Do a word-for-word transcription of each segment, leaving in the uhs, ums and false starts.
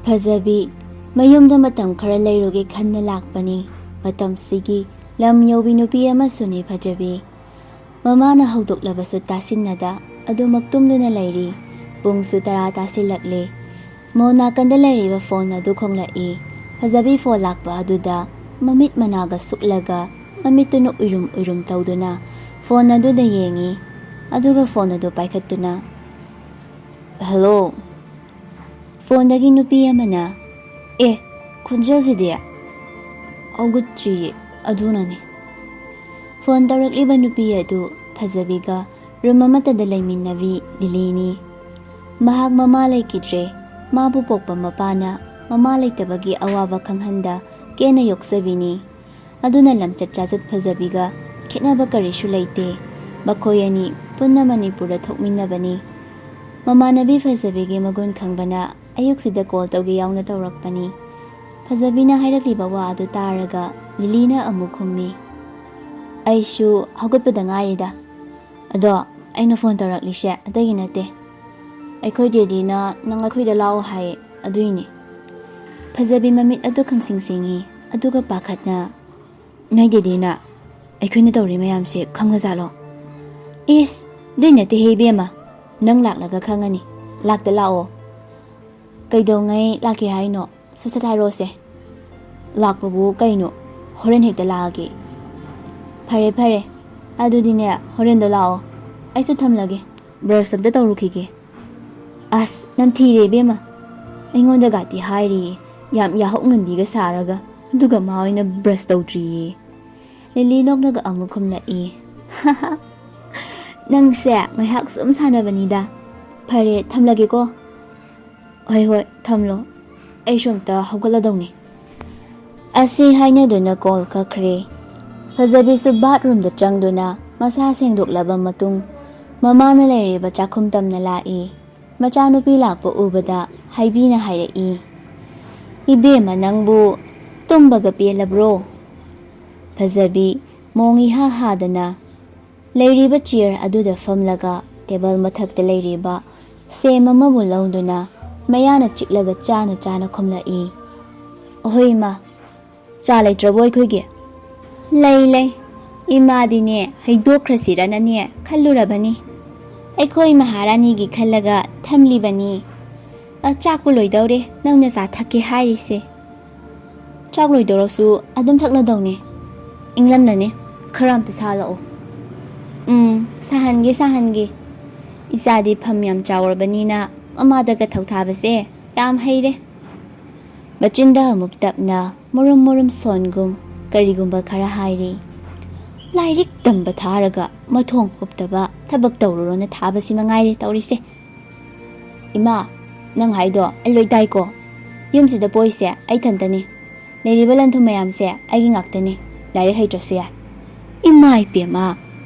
ꯐꯖꯕꯤ, ꯃꯌꯨꯝꯗ ꯃꯇꯝ ꯈꯔ ꯂꯩꯔꯨꯒꯦ ꯈꯟꯅ ꯂꯥꯛꯄꯅꯤ꯫ ꯃꯇꯝꯁꯤꯒꯤ ꯂꯝ ꯌꯧꯕꯤ ꯅꯨꯄꯤ ꯑꯃꯁꯨꯅꯤ ꯐꯖꯕꯤ꯫ ꯃꯃꯥꯅ ꯍꯧꯗꯣꯛꯂꯕꯁꯨ ꯇꯥꯁꯤꯟꯅꯗ ꯑꯗꯨꯃꯛ ꯇꯨꯝꯗꯨꯅ ꯂꯩꯔꯤ꯫ ꯄꯨꯡꯁꯨ ꯇꯔꯥ ꯇꯥꯁꯤꯜꯂꯛꯂꯦ꯫ ꯃꯣ ꯅꯥꯀꯟꯗ ꯂꯩꯔꯤꯕ ꯐꯣꯟ ꯑꯗꯨ ꯈꯣꯡꯂꯛꯏ꯫ ꯐꯖꯕꯤ ꯐꯣꯟ ꯂꯥꯛꯄ ꯑꯗꯨꯗ ꯃꯃꯤꯠ ꯃꯅꯥꯒ ꯁꯨꯛꯂꯒ ꯃꯃꯤꯠꯇꯨꯅ ꯎꯏꯔꯨꯝ ꯎꯏꯔꯨꯝ ꯇꯧꯗꯨꯅ ꯐꯣꯟ ꯑꯗꯨꯗ ꯌꯦꯡꯉꯤ꯫ ꯑꯗꯨꯒ ꯐꯣꯟ ꯑꯗꯨ ꯄꯥꯏꯈꯠꯇꯨꯅ, "ꯍꯜꯂꯣ?" ꯐꯣꯟꯗꯒꯤ ꯅꯨꯄꯤ ꯑꯃꯅ, "ꯑꯦ, ꯈꯣꯟꯖꯦꯜꯁꯤꯗꯤ?" "ꯍꯧꯒꯠꯇ꯭ꯔꯤꯌꯦ, ꯑꯗꯨꯅꯅꯦ꯫" ꯐꯣꯟ ꯇꯧꯔꯛꯂꯤꯕ ꯅꯨꯄꯤ ꯑꯗꯨ ꯐꯖꯕꯤꯒ ꯔꯨꯝ ꯑꯃꯠꯇꯗ ꯂꯩꯃꯤꯟꯅꯕꯤ ꯂꯤꯂꯤꯅꯤ꯫ ꯃꯍꯥꯛ ꯃꯃꯥ ꯂꯩꯈꯤꯗ꯭ꯔꯦ꯫ ꯃꯥꯕꯨ ꯄꯣꯛꯄ ꯃꯄꯥꯅ ꯃꯃꯥ ꯂꯩꯇꯕꯒꯤ ꯑꯋꯥꯕ ꯈꯪꯍꯟꯗ ꯀꯦꯅ ꯌꯣꯛꯆꯕꯤꯅꯤ꯫ ꯑꯗꯨꯅ ꯂꯝꯆꯠ ꯁꯥꯖꯠ ꯐꯖꯕꯤꯒ ꯈꯦꯠꯅꯕ ꯀꯔꯤꯁꯨ ꯂꯩꯇꯦ꯫ ꯃꯈꯣꯏ ꯑꯅꯤ ꯄꯨꯟꯅ ꯃꯅꯤꯄꯨꯔꯗ ꯊꯣꯛꯃꯤꯟꯅꯕꯅꯤ꯫ ꯃꯃꯥꯟꯅꯕꯤ ꯐꯖꯕꯤꯒꯤ ꯃꯒꯨꯟ ꯈꯪꯕꯅ ꯑꯌꯨꯛꯁꯤꯗ ꯀꯣꯜ ꯇꯧꯒꯦ ꯌꯥꯎꯅ ꯇꯧꯔꯛꯄꯅꯤ꯫ ꯐꯖꯕꯤꯅ ꯍꯥꯏꯔꯛꯂꯤꯕ ꯋꯥ ꯑꯗꯨ ꯇꯥꯔꯒ ꯂꯤꯂꯤꯅ ꯑꯃꯨꯛ ꯈꯨꯝꯃꯤ, "ꯑꯩꯁꯨ ꯍꯧꯒꯠꯄꯗ ꯉꯥꯏꯔꯤꯗ꯫ ꯑꯗꯣ ꯑꯩꯅ ꯐꯣꯟ ꯇꯧꯔꯛꯂꯤꯁꯦ ꯑꯇꯩꯒꯤ ꯅꯠꯇꯦ꯫ ꯑꯩꯈꯣꯏ ꯗꯦꯗꯤꯅ ꯅꯪ ꯑꯩꯈꯣꯏꯗ ꯂꯥꯛꯑꯣ ꯍꯥꯏ, ꯑꯗꯨꯏꯅꯦ꯫" ꯐꯖꯕꯤ ꯃꯃꯤꯠ ꯑꯗꯨ ꯈꯪꯁꯤꯡ ꯁꯤꯡꯉꯤ, ꯑꯗꯨꯒ ꯄꯥꯈꯠꯅ, "ꯅꯣꯏ ꯗꯦꯗꯤꯅ ꯑꯩꯈꯣꯏꯅ ꯇꯧꯔꯤ ꯃꯌꯥꯝꯁꯦ ꯈꯪꯉꯖꯥꯠꯂꯣ?" "ꯏꯁ, ꯑꯗꯨꯏ ꯅꯠꯇꯦꯍꯦ ꯏꯕꯦꯝꯃ, ꯅꯪ ꯂꯥꯛꯂꯒ ꯈꯪꯉꯅꯤ꯫ ꯂꯥꯛꯇ ꯂꯥꯛꯑꯣ꯫" "ꯀꯩꯗꯧꯉꯩ ꯂꯥꯛꯀꯦ ꯍꯥꯏꯅꯣ? ꯁꯠ ꯁꯠ ꯍꯥꯏꯔꯛꯑꯣꯁꯦ꯫" "ꯂꯥꯛꯄꯕꯨ ꯀꯩꯅꯣ, ꯍꯣꯔꯦꯟ ꯍꯦꯛꯇ ꯂꯥꯛꯑꯒꯦ꯫" "ꯐꯔꯦ ꯐꯔꯦ, ꯑꯗꯨꯗꯤꯅꯦ, ꯍꯣꯔꯦꯟꯗꯣ ꯂꯥꯛꯑꯣ꯫ ꯑꯩꯁꯨ ꯊꯝꯂꯒꯦ, ꯕ꯭ꯔꯁ ꯑꯝꯇ ꯇꯧꯔꯨꯈꯤꯒꯦ꯫" "ꯑꯁ, ꯅꯝꯊꯤꯔꯦ ꯏꯕꯦꯝꯃ꯫ ꯑꯩꯉꯣꯟꯗꯒꯗꯤ ꯍꯥꯏꯔꯤꯌꯦ, ꯌꯥꯝ ꯌꯥꯍꯧ ꯉꯟꯕꯤꯒ ꯁꯥꯔꯒ, ꯑꯗꯨꯒ ꯃꯥ ꯑꯣꯏꯅ ꯕ꯭ꯔꯁ ꯇꯧꯗ꯭ꯔꯤꯌꯦ꯫" ꯂꯤꯂꯤ ꯅꯣꯛꯂꯒ ꯑꯃꯨꯛ ꯈꯨꯝꯂꯛꯏ, "ꯅꯪꯁꯦ ꯉꯥꯏꯍꯥꯛ ꯁꯨꯝ ꯁꯥꯟꯅꯕꯅꯤꯗ꯫ ꯐꯔꯦ, ꯊꯝꯂꯒꯦꯀꯣ꯫" "ꯍꯣꯏ ꯍꯣꯏ, ꯊꯝꯂꯣ꯫ ꯑꯩꯁꯨ ꯑꯝꯇ ꯍꯧꯒꯠꯂꯗꯧꯅꯤ꯫" ꯑꯁꯤ ꯍꯥꯏꯅꯗꯨꯅ ꯀꯣꯜ ꯀꯛꯈ꯭ꯔꯦ꯫ ꯐꯖꯕꯤꯁꯨ ꯕꯥꯠꯔꯨꯝꯗ ꯆꯪꯗꯨꯅ ꯃꯁꯥ ꯁꯦꯡꯗꯣꯛꯂꯕ ꯃꯇꯨꯡ ꯃꯃꯥꯅ ꯂꯩꯔꯤꯕ ꯆꯥꯛꯈꯨꯝ ꯇꯝꯅ ꯂꯥꯛꯏ꯫ ꯃꯆꯥꯅꯨꯄꯤ ꯂꯥꯛꯄ ꯎꯕꯗ ꯍꯥꯏꯕꯤꯅ ꯍꯥꯏꯔꯛꯏ, "ꯏꯕꯦꯝꯃ, ꯅꯪꯕꯨ ꯇꯨꯝꯕꯒ ꯄꯦꯜꯂꯕ꯭ꯔꯣ?" ꯐꯖꯕꯤ ꯃꯣꯡ ꯏꯍꯥ ꯍꯥꯗꯅ ꯂꯩꯔꯤꯕ ꯆꯤꯌꯔ ꯑꯗꯨꯗ ꯐꯝꯂꯒ ꯇꯦꯕꯜ ꯃꯊꯛꯇ ꯂꯩꯔꯤꯕ ꯁꯦꯝ ꯑꯃꯕꯨ ꯂꯧꯗꯨꯅ ꯃꯌꯥꯅ ꯆꯤꯛꯂꯒ ꯆꯥꯅ ꯆꯥꯅ ꯈꯨꯝꯂꯛꯏ꯫ "ꯑꯍꯣꯏ ꯏꯃꯥ, ꯆꯥ ꯂꯩꯇ꯭ꯔꯕꯣ ꯑꯩꯈꯣꯏꯒꯤ?" "ꯂꯩ ꯂꯩ, ꯏꯃꯥꯗꯤꯅꯦ ꯍꯩꯗꯣꯛꯈ꯭ꯔꯁꯤꯔꯅꯅꯦ ꯈꯜꯂꯨꯔꯕꯅꯤ꯫ ꯑꯩꯈꯣꯏ ꯃꯍꯥꯔꯥꯅꯤꯒꯤ ꯈꯜꯂꯒ ꯊꯝꯂꯤꯕꯅꯤ꯫ ꯑ, ꯆꯥꯛꯄꯨ ꯂꯣꯏꯗꯧꯔꯦ, ꯅꯪꯅ ꯆꯥ ꯊꯛꯀꯦ ꯍꯥꯏꯔꯤꯁꯦ꯫ ꯆꯥꯛ ꯂꯣꯏꯗꯧꯔꯁꯨ ꯑꯗꯨꯝ ꯊꯛꯂꯗꯧꯅꯦ꯫ ꯏꯪꯂꯝꯅꯅꯦ, ꯈꯔ ꯑꯝꯇ ꯁꯥꯍꯜꯂꯛꯑꯣ꯫" "ꯎꯝ, ꯁꯥꯍꯟꯒꯦ, ꯁꯥꯍꯟꯒꯦ꯫ ꯏꯆꯥꯗꯤ ꯐꯝ ꯌꯥꯝ ꯆꯥꯎꯔꯕꯅꯤꯅ ꯃꯃꯥꯗꯒ ꯊꯧꯊꯥꯕꯁꯦ ꯌꯥꯝ ꯍꯩꯔꯦ꯫" ꯃꯆꯤꯟꯗ ꯑꯃꯨꯛ ꯇꯞꯅ ꯃꯨꯔꯨꯝ ꯃꯨꯔꯨꯝ ꯁꯣꯟꯒꯨꯝ ꯀꯔꯤꯒꯨꯝꯕ ꯈꯔ ꯍꯥꯏꯔꯤ꯫ "ꯂꯥꯏꯔꯤꯛ ꯇꯝꯕ ꯊꯥꯔꯒ ꯃꯊꯣꯡ ꯍꯨꯞꯇꯕ ꯊꯕꯛ ꯇꯧꯔꯨꯔꯣꯅ ꯊꯥꯕꯁꯤ ꯃꯉꯥꯏꯔꯦ ꯇꯧꯔꯤꯁꯦ꯫ ꯏꯃꯥ, ꯅꯪ ꯍꯥꯏꯗꯣ ꯑꯩ ꯂꯣꯏ ꯇꯥꯏꯀꯣ꯫ ꯌꯨꯝꯁꯤꯗ ꯄꯣꯛꯏꯁꯦ ꯑꯩ ꯏꯊꯟꯇꯅꯤ꯫ ꯂꯩꯔꯤꯕ ꯂꯟ ꯊꯨꯝ ꯃꯌꯥꯝꯁꯦ ꯑꯩꯒꯤ ꯉꯥꯛꯇꯅꯤ꯫ ꯂꯥꯏꯔꯤꯛ ꯍꯩꯇ꯭ꯔꯁꯨ ꯌꯥꯏ꯫" "ꯏꯃꯥ ꯏꯄꯦꯝꯃ,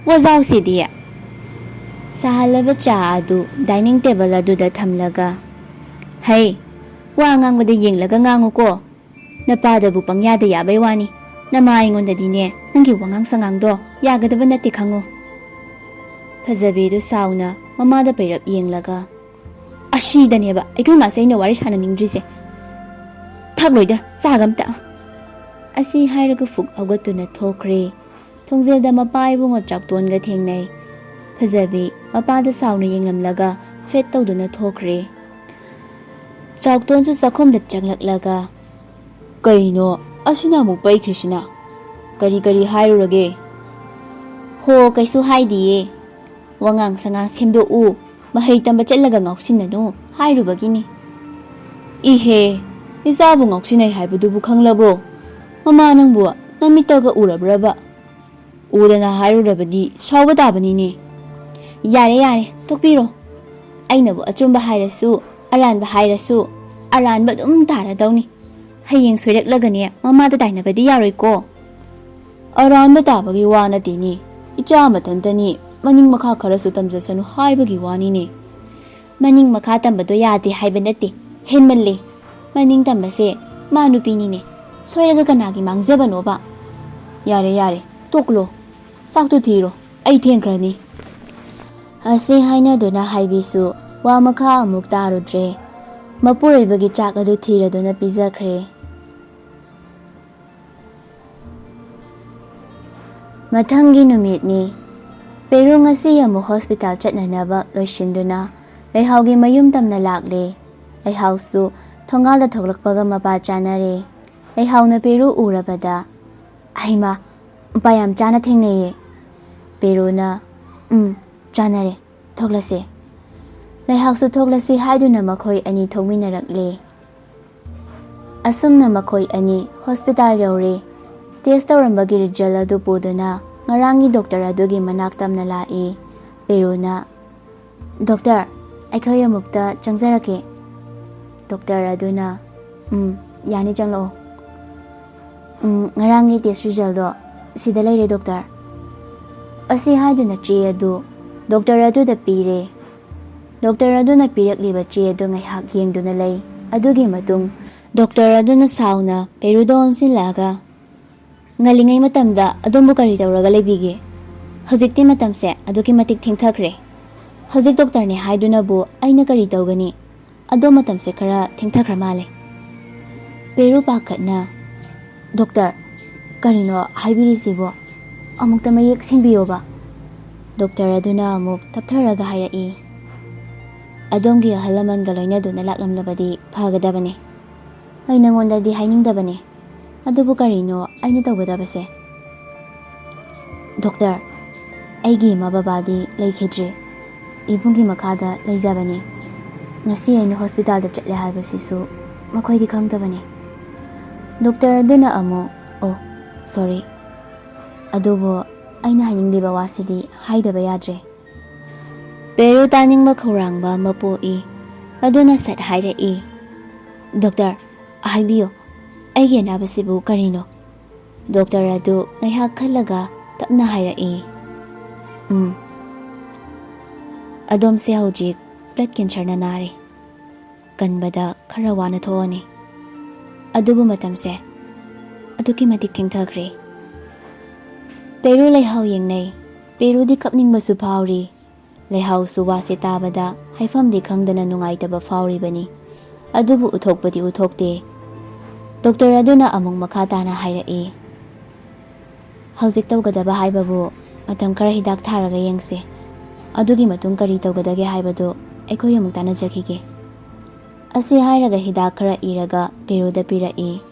ꯋꯥꯖꯥꯎꯁꯤꯗꯤ!" ꯁꯥꯍꯜꯂꯕ ꯆꯥ ꯑꯗꯨ ꯗꯥꯏꯅꯤꯡ ꯇꯦꯕꯜ ꯑꯗꯨꯗ ꯊꯝꯂꯒ, "ꯍꯩ, ꯋꯥ ꯉꯥꯡꯕꯗ ꯌꯦꯡꯂꯒ ꯉꯥꯡꯉꯨꯀꯣ꯫ ꯅꯄꯥꯗꯕꯨ ꯄꯪꯌꯥꯗ ꯌꯥꯕꯩ ꯋꯥꯅꯤ꯫ ꯅꯃꯥ ꯑꯩꯉꯣꯟꯗꯗꯤꯅꯦ, ꯅꯪꯒꯤ ꯋꯥꯉꯥꯡ ꯁꯉꯥꯡꯗꯣ ꯌꯥꯒꯗꯕ ꯅꯠꯇꯦ ꯈꯪꯉꯨ꯫" ꯐꯖꯕꯤꯗꯨ ꯁꯥꯎꯅ ꯃꯃꯥꯗ ꯄꯩꯔꯞ ꯌꯦꯡꯂꯒ, "ꯑꯁꯤꯗꯅꯦꯕ ꯑꯩꯈꯣꯏ ꯃꯥꯁꯦ ꯑꯩꯅ ꯋꯥꯔꯤ ꯁꯥꯟꯅꯅꯤꯡꯗ꯭ꯔꯤꯁꯦ꯫ ꯊꯛꯂꯣꯏꯗ, ꯆꯥꯒ ꯑꯝꯇ꯫" ꯑꯁꯤ ꯍꯥꯏꯔꯒ ꯐꯨꯛ ꯍꯧꯒꯠꯇꯨꯅ ꯊꯣꯛꯈ꯭ꯔꯦ꯫ ꯊꯣꯡꯖꯤꯜꯗ ꯃꯄꯥ ꯏꯕꯨꯡꯉꯣ ꯆꯥꯎꯇꯣꯟꯒ ꯊꯦꯡꯅꯩ꯫ ꯐꯖꯕꯤ ꯃꯄꯥꯗ ꯁꯥꯎꯅ ꯌꯦꯡꯂꯝꯂꯒ ꯐꯦꯠ ꯇꯧꯗꯨꯅ ꯊꯣꯛꯈ꯭ꯔꯦ꯫ ꯆꯥꯎꯇꯣꯟꯁꯨ ꯆꯥꯛꯈꯨꯝꯗ ꯆꯪꯂꯛꯂꯒ, "ꯀꯩꯅꯣ ꯑꯁꯤꯅ ꯑꯃꯨꯛ ꯄꯩꯈ꯭ꯔꯤꯁꯤꯅ? ꯀꯔꯤ ꯀꯔꯤ ꯍꯥꯏꯔꯨꯔꯒꯦ?" "ꯍꯣ, ꯀꯩꯁꯨ ꯍꯥꯏꯗꯤꯌꯦ꯫ ꯋꯥꯉꯥꯡ ꯁꯉꯥꯡ ꯁꯦꯝꯗꯣꯛꯎ, ꯃꯍꯩ ꯇꯝꯕ ꯆꯠꯂꯒ ꯉꯥꯎꯁꯤꯟꯅꯅꯨ ꯍꯥꯏꯔꯨꯕꯒꯤꯅꯤ꯫" "ꯏꯍꯦ, ꯏꯆꯥꯕꯨ ꯉꯥꯎꯁꯤꯟꯅꯩ ꯍꯥꯏꯕꯗꯨꯕꯨ ꯈꯪꯂꯕ꯭ꯔꯣ? ꯃꯃꯥ ꯅꯪꯕꯨ ꯅꯃꯤꯠꯇꯒ ꯎꯔꯕ꯭ꯔꯕ? ꯎꯗꯅ ꯍꯥꯏꯔꯨꯔꯕꯗꯤ ꯁꯥꯎꯕ ꯇꯥꯕꯅꯤꯅꯦ꯫" "ꯌꯥꯔꯦ, ꯌꯥꯔꯦ, ꯇꯣꯛꯄꯤꯔꯣ꯫ ꯑꯩꯅꯕꯨ ꯑꯆꯨꯝꯕ ꯍꯥꯏꯔꯁꯨ, ꯑꯔꯥꯟꯕ ꯍꯥꯏꯔꯁꯨ, ꯑꯔꯥꯟꯕ ꯑꯗꯨꯝ ꯇꯥꯔꯗꯧꯅꯤ꯫ ꯍꯌꯦꯡ ꯁꯣꯏꯔꯛꯂꯒꯅꯦ, ꯃꯃꯥꯗ ꯇꯥꯏꯅꯕꯗꯤ ꯌꯥꯔꯣꯏꯀꯣ꯫" "ꯑꯔꯥꯟꯕ ꯇꯥꯕꯒꯤ ꯋꯥ ꯅꯠꯇꯦꯅꯦ, ꯏꯆꯥ ꯃꯊꯟꯇꯅꯤ, ꯃꯅꯤꯡ ꯃꯈꯥ ꯈꯔꯁꯨ ꯇꯝꯖꯁꯅꯨ ꯍꯥꯏꯕꯒꯤ ꯋꯥꯅꯤꯅꯦ꯫" "ꯃꯅꯤꯡ ꯃꯈꯥ ꯇꯝꯕꯗꯣ ꯌꯥꯗꯦ ꯍꯥꯏꯕ ꯅꯠꯇꯦ, ꯍꯦꯟꯃꯜꯂꯦ꯫ ꯃꯅꯤꯡ ꯇꯝꯕꯁꯦ ꯃꯥ ꯅꯨꯄꯤꯅꯤꯅꯦ, ꯁꯣꯏꯔꯒ ꯀꯅꯥꯒꯤ ꯃꯥꯡꯖꯕꯅꯣꯕ?" "ꯌꯥꯔꯦ, ꯌꯥꯔꯦ, ꯇꯣꯛꯂꯣ꯫ ꯆꯥꯛꯇꯨ ꯊꯤꯔꯣ, ꯑꯩ ꯊꯦꯡꯈ꯭ꯔꯅꯤ꯫" ꯑꯁꯤ ꯍꯥꯏꯅꯗꯨꯅ ꯍꯥꯏꯕꯤꯁꯨ ꯋꯥ ꯃꯈꯥ ꯑꯃꯨꯛ ꯇꯥꯔꯨꯗ꯭ꯔꯦ꯫ ꯃꯄꯨꯔꯣꯏꯕꯒꯤ ꯆꯥꯛ ꯑꯗꯨ ꯊꯤꯔꯗꯨꯅ ꯄꯤꯖꯈ꯭ꯔꯦ꯫ ꯃꯊꯪꯒꯤ ꯅꯨꯃꯤꯠꯅꯤ꯫ ꯄꯦꯔꯨ ꯉꯁꯤ ꯑꯃꯨꯛ ꯍꯣꯁꯄꯤꯇꯥꯜ ꯆꯠꯅꯅꯕ ꯂꯣꯏꯁꯤꯟꯗꯨꯅ ꯂꯩꯍꯥꯎꯒꯤ ꯃꯌꯨꯝ ꯇꯝꯅ ꯂꯥꯛꯂꯦ꯫ ꯂꯩꯍꯥꯎꯁꯨ ꯊꯣꯡꯒꯥꯜꯗ ꯊꯣꯛꯂꯛꯄꯒ ꯃꯄꯥ ꯆꯥꯅꯔꯦ꯫ ꯂꯩꯍꯥꯎꯅ ꯄꯦꯔꯨ ꯎꯔꯕꯗ, "ꯑꯩꯃꯥ, ꯃꯄꯥ ꯌꯥꯝ ꯆꯥꯅ ꯊꯦꯡꯅꯩꯌꯦ꯫" ꯄꯦꯔꯨꯅ, "ꯎꯝ, ꯆꯥꯅꯔꯦ꯫ ꯊꯣꯛꯂꯁꯦ꯫" ꯂꯩꯍꯥꯎꯁꯨ ꯊꯣꯛꯂꯁꯤ ꯍꯥꯏꯗꯨꯅ ꯃꯈꯣꯏ ꯑꯅꯤ ꯊꯣꯛꯃꯤꯟꯅꯔꯛꯂꯦ꯫ ꯑꯁꯨꯝꯅ ꯃꯈꯣꯏ ꯑꯅꯤ ꯍꯣꯁꯄꯤꯇꯥꯜ ꯌꯧꯔꯦ꯫ ꯇꯦꯁ ꯇꯧꯔꯝꯕꯒꯤ ꯔꯤꯖꯜ ꯑꯗꯨ ꯄꯨꯗꯨꯅ ꯉꯔꯥꯡꯒꯤ ꯗꯣꯛꯇꯔ ꯑꯗꯨꯒꯤ ꯃꯅꯥꯛ ꯇꯝꯅ ꯂꯥꯛꯏ꯫ ꯄꯦꯔꯨꯅ, "ꯗꯣꯛꯇꯔ, ꯑꯩꯈꯣꯏ ꯑꯃꯨꯛꯇ ꯆꯪꯖꯔꯛꯀꯦ꯫" ꯗꯣꯛꯇꯔ ꯑꯗꯨꯅ, "ꯎꯝ, ꯌꯥꯅꯤ, ꯆꯪꯂꯛꯑꯣ꯫ ꯎꯝ, ꯉꯔꯥꯡꯒꯤ ꯇꯦꯁ ꯔꯤꯖꯜꯗꯣ ꯁꯤꯗ ꯂꯩꯔꯦ, ꯗꯣꯛꯇꯔ꯫" ꯑꯁꯤ ꯍꯥꯏꯗꯨꯅ ꯆꯦ ꯑꯗꯨ ꯗꯣꯛꯇꯔ ꯑꯗꯨꯗ ꯄꯤꯔꯦ꯫ ꯗꯣꯛꯇꯔ ꯑꯗꯨꯅ ꯄꯤꯔꯛꯂꯤꯕ ꯆꯦ ꯑꯗꯨ ꯉꯥꯏꯍꯥꯛ ꯌꯦꯡꯗꯨꯅ ꯂꯩ꯫ ꯑꯗꯨꯒꯤ ꯃꯇꯨꯡ ꯗꯣꯛꯇꯔ ꯑꯗꯨꯅ ꯁꯥꯎꯅ ꯄꯦꯔꯨꯗ ꯑꯣꯟꯁꯤꯜꯂꯛꯑꯒ, "ꯉꯜꯂꯤꯉꯩ ꯃꯇꯝꯗ ꯑꯗꯣꯝꯕꯨ ꯀꯔꯤ ꯇꯧꯔꯒ ꯂꯩꯕꯤꯒꯦ? ꯍꯧꯖꯤꯛꯇꯤ ꯃꯇꯝꯁꯦ ꯑꯗꯨꯛꯀꯤ ꯃꯇꯤꯛ ꯊꯦꯡꯊꯈ꯭ꯔꯦ꯫ ꯍꯧꯖꯤꯛ ꯗꯣꯛꯇꯔꯅꯦ ꯍꯥꯏꯗꯨꯅꯕꯨ ꯑꯩꯅ ꯀꯔꯤ ꯇꯧꯒꯅꯤ? ꯑꯗꯣ ꯃꯇꯝꯁꯦ ꯈꯔ ꯊꯦꯡꯊꯈ꯭ꯔ ꯃꯥꯜꯂꯦ꯫" ꯄꯦꯔꯨ ꯄꯥꯈꯠꯅ, "ꯗꯣꯛꯇꯔ, ꯀꯔꯤꯅꯣ ꯍꯥꯏꯕꯤꯔꯤꯁꯤꯕꯣ? ꯑꯃꯨꯛꯇ ꯃꯌꯦꯛ ꯁꯦꯡꯕꯤꯌꯣꯕ꯫" ꯗꯣꯛꯇꯔ ꯑꯗꯨꯅ ꯑꯃꯨꯛ ꯇꯞꯊꯔꯒ ꯍꯥꯏꯔꯛꯏ, "ꯑꯗꯣꯝꯒꯤ ꯑꯍꯜ ꯂꯃꯟꯒ ꯂꯣꯏꯅꯗꯨꯅ ꯂꯥꯛꯂꯝꯂꯕꯗꯤ ꯐꯒꯗꯕꯅꯤ꯫ ꯑꯩ ꯅꯉꯣꯟꯗꯗꯤ ꯍꯥꯏꯅꯤꯡꯗꯕꯅꯤ꯫ ꯑꯗꯨꯕꯨ ꯀꯔꯤꯅꯣ ꯑꯩꯅ ꯇꯧꯒꯗꯕꯁꯦ?" "ꯗꯣꯛꯇꯔ, ꯑꯩꯒꯤ ꯏꯃꯥ ꯕꯕꯥꯗꯤ ꯂꯩꯈꯤꯗ꯭ꯔꯦ꯫ ꯏꯕꯨꯡꯒꯤ ꯃꯈꯥꯗ ꯂꯩꯖꯕꯅꯤ꯫ ꯉꯁꯤ ꯑꯩꯅ ꯍꯣꯁꯄꯤꯇꯥꯜꯗ ꯆꯠꯂꯦ ꯍꯥꯏꯕꯁꯤꯁꯨ ꯃꯈꯣꯏꯗꯤ ꯈꯪꯗꯕꯅꯤ꯫" ꯗꯣꯛꯇꯔ ꯑꯗꯨꯅ ꯑꯃꯨꯛ, "ꯑꯣ, ꯁꯣꯔꯤ꯫ ꯑꯗꯨꯕꯨ ꯑꯩꯅ ꯍꯥꯏꯅꯤꯡꯂꯤꯕ ꯋꯥꯁꯤꯗꯤ ꯍꯥꯏꯗꯕ ꯌꯥꯗ꯭ꯔꯦ꯫" ꯄꯦꯔꯨ ꯇꯥꯅꯤꯡꯕ ꯈꯧꯔꯥꯡꯕ ꯑꯃ ꯄꯣꯛꯏ꯫ ꯑꯗꯨꯅ ꯁꯠ ꯍꯥꯏꯔꯛꯏ, "ꯗꯣꯛꯇꯔ, ꯍꯥꯏꯕꯤꯌꯨ, ꯑꯩꯒꯤ ꯑꯅꯥꯕꯁꯤꯕꯨ ꯀꯔꯤꯅꯣ?" ꯗꯣꯛꯇꯔ ꯑꯗꯨ ꯉꯥꯏꯍꯥꯛ ꯈꯜꯂꯒ ꯇꯞꯅ ꯍꯥꯏꯔꯛꯏ, "ꯎꯝ, ꯑꯗꯣꯝꯁꯦ ꯍꯧꯖꯤꯛ ꯕ꯭ꯂꯗ ꯀꯦꯟꯁꯔꯅ ꯅꯥꯔꯦ꯫ ꯀꯟꯕꯗ ꯈꯔ ꯋꯥꯅ ꯊꯣꯛꯑꯅꯤ꯫ ꯑꯗꯨꯕꯨ ꯃꯇꯝꯁꯦ ꯑꯗꯨꯛꯀꯤ ꯃꯇꯤꯛ ꯊꯦꯡꯊꯈ꯭ꯔꯦ꯫" ꯄꯦꯔꯨ ꯂꯩꯍꯥꯎ ꯌꯦꯡꯅꯩ꯫ ꯄꯦꯔꯨꯗꯤ ꯀꯞꯅꯤꯡꯕꯁꯨ ꯐꯥꯎꯔꯤ꯫ ꯂꯩꯍꯥꯎꯁꯨ ꯋꯥꯁꯦ ꯇꯥꯕꯗ ꯍꯥꯏꯐꯝꯗꯤ ꯈꯪꯗꯅ ꯅꯨꯡꯉꯥꯏꯇꯕ ꯐꯥꯎꯔꯤꯕꯅꯤ꯫ ꯑꯗꯨꯕꯨ ꯎꯠꯊꯣꯛꯄꯗꯤ ꯎꯠꯊꯣꯛꯇꯦ꯫ ꯗꯣꯛꯇꯔ ꯑꯗꯨꯅ ꯑꯃꯨꯛ ꯃꯈꯥ ꯇꯥꯅ ꯍꯥꯏꯔꯛꯏ, "ꯍꯧꯖꯤꯛ ꯇꯧꯒꯗꯕ ꯍꯥꯏꯕꯕꯨ ꯃꯇꯝ ꯈꯔ ꯍꯤꯗꯥꯛ ꯊꯥꯔꯒ ꯌꯦꯡꯁꯤ꯫ ꯑꯗꯨꯒꯤ ꯃꯇꯨꯡ ꯀꯔꯤ ꯇꯧꯒꯗꯒꯦ ꯍꯥꯏꯕꯗꯨ ꯑꯩꯈꯣꯏ ꯑꯃꯨꯛ ꯇꯥꯟꯅꯖꯈꯤꯒꯦ"꯫ ꯑꯁꯤ ꯍꯥꯏꯔꯒ ꯍꯤꯗꯥꯛ ꯈꯔ ꯏꯔꯒ ꯄꯦꯔꯨꯗ ꯄꯤꯔꯛꯏ꯫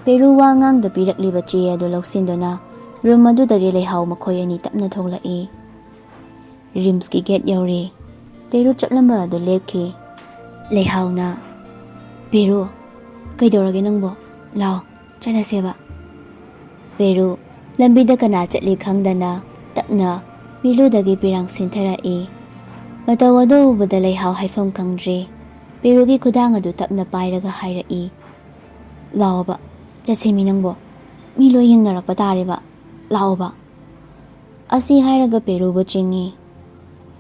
ꯄꯦꯔꯨ ꯋꯥ ꯉꯥꯡꯗ ꯄꯤꯔꯛꯂꯤꯕ ꯆꯦ ꯑꯗꯨ ꯂꯧꯁꯤꯟꯗꯨꯅ ꯔꯨꯝ ꯑꯗꯨꯗꯒꯤ ꯂꯩꯍꯥꯎ ꯃꯈꯣꯏ ꯑꯅꯤ ꯇꯞꯅ ꯊꯣꯛꯂꯛꯏ꯫ ꯔꯤꯝꯁꯀꯤ ꯒꯦꯠ ꯌꯧꯔꯦ꯫ ꯄꯦꯔꯨ ꯆꯠꯂꯝꯕ ꯑꯗꯨ ꯂꯦꯞꯈꯤ꯫ ꯂꯩꯍꯥꯎꯅ, "ꯄꯦꯔꯨ, ꯀꯩꯗꯧꯔꯒꯦ ꯅꯪꯕꯣ? ꯂꯥꯎ, ꯆꯠꯂꯁꯦꯕ"꯫ ꯄꯦꯔꯨ ꯂꯝꯕꯤꯗ ꯀꯅꯥ ꯆꯠꯂꯤ ꯈꯪꯗꯅ ꯇꯞꯅ ꯃꯤꯂꯨꯗꯒꯤ ꯄꯤꯔꯥꯡ ꯁꯤꯟꯊꯔꯛꯏ꯫ ꯃꯇꯧ ꯑꯗꯨ ꯎꯕꯗ ꯂꯩꯍꯥꯎ ꯍꯥꯏꯐꯝ ꯈꯪꯗ꯭ꯔꯦ꯫ ꯄꯦꯔꯨꯒꯤ ꯈꯨꯗꯥꯡ ꯑꯗꯨ ꯇꯞꯅ ꯄꯥꯏꯔꯒ ꯍꯥꯏꯔꯛꯏ, "ꯂꯥꯎꯑꯣꯕ, ꯆꯠꯁꯦꯃꯤ ꯅꯪꯕꯣ꯫ ꯃꯤ ꯂꯣꯏ ꯌꯦꯡꯅꯔꯛꯄ ꯇꯥꯔꯦꯕ꯫ ꯂꯥꯛꯑꯣꯕ"꯫ ꯑꯁꯤ ꯍꯥꯏꯔꯒ ꯄꯦꯔꯨꯕꯨ ꯆꯤꯡꯏ꯫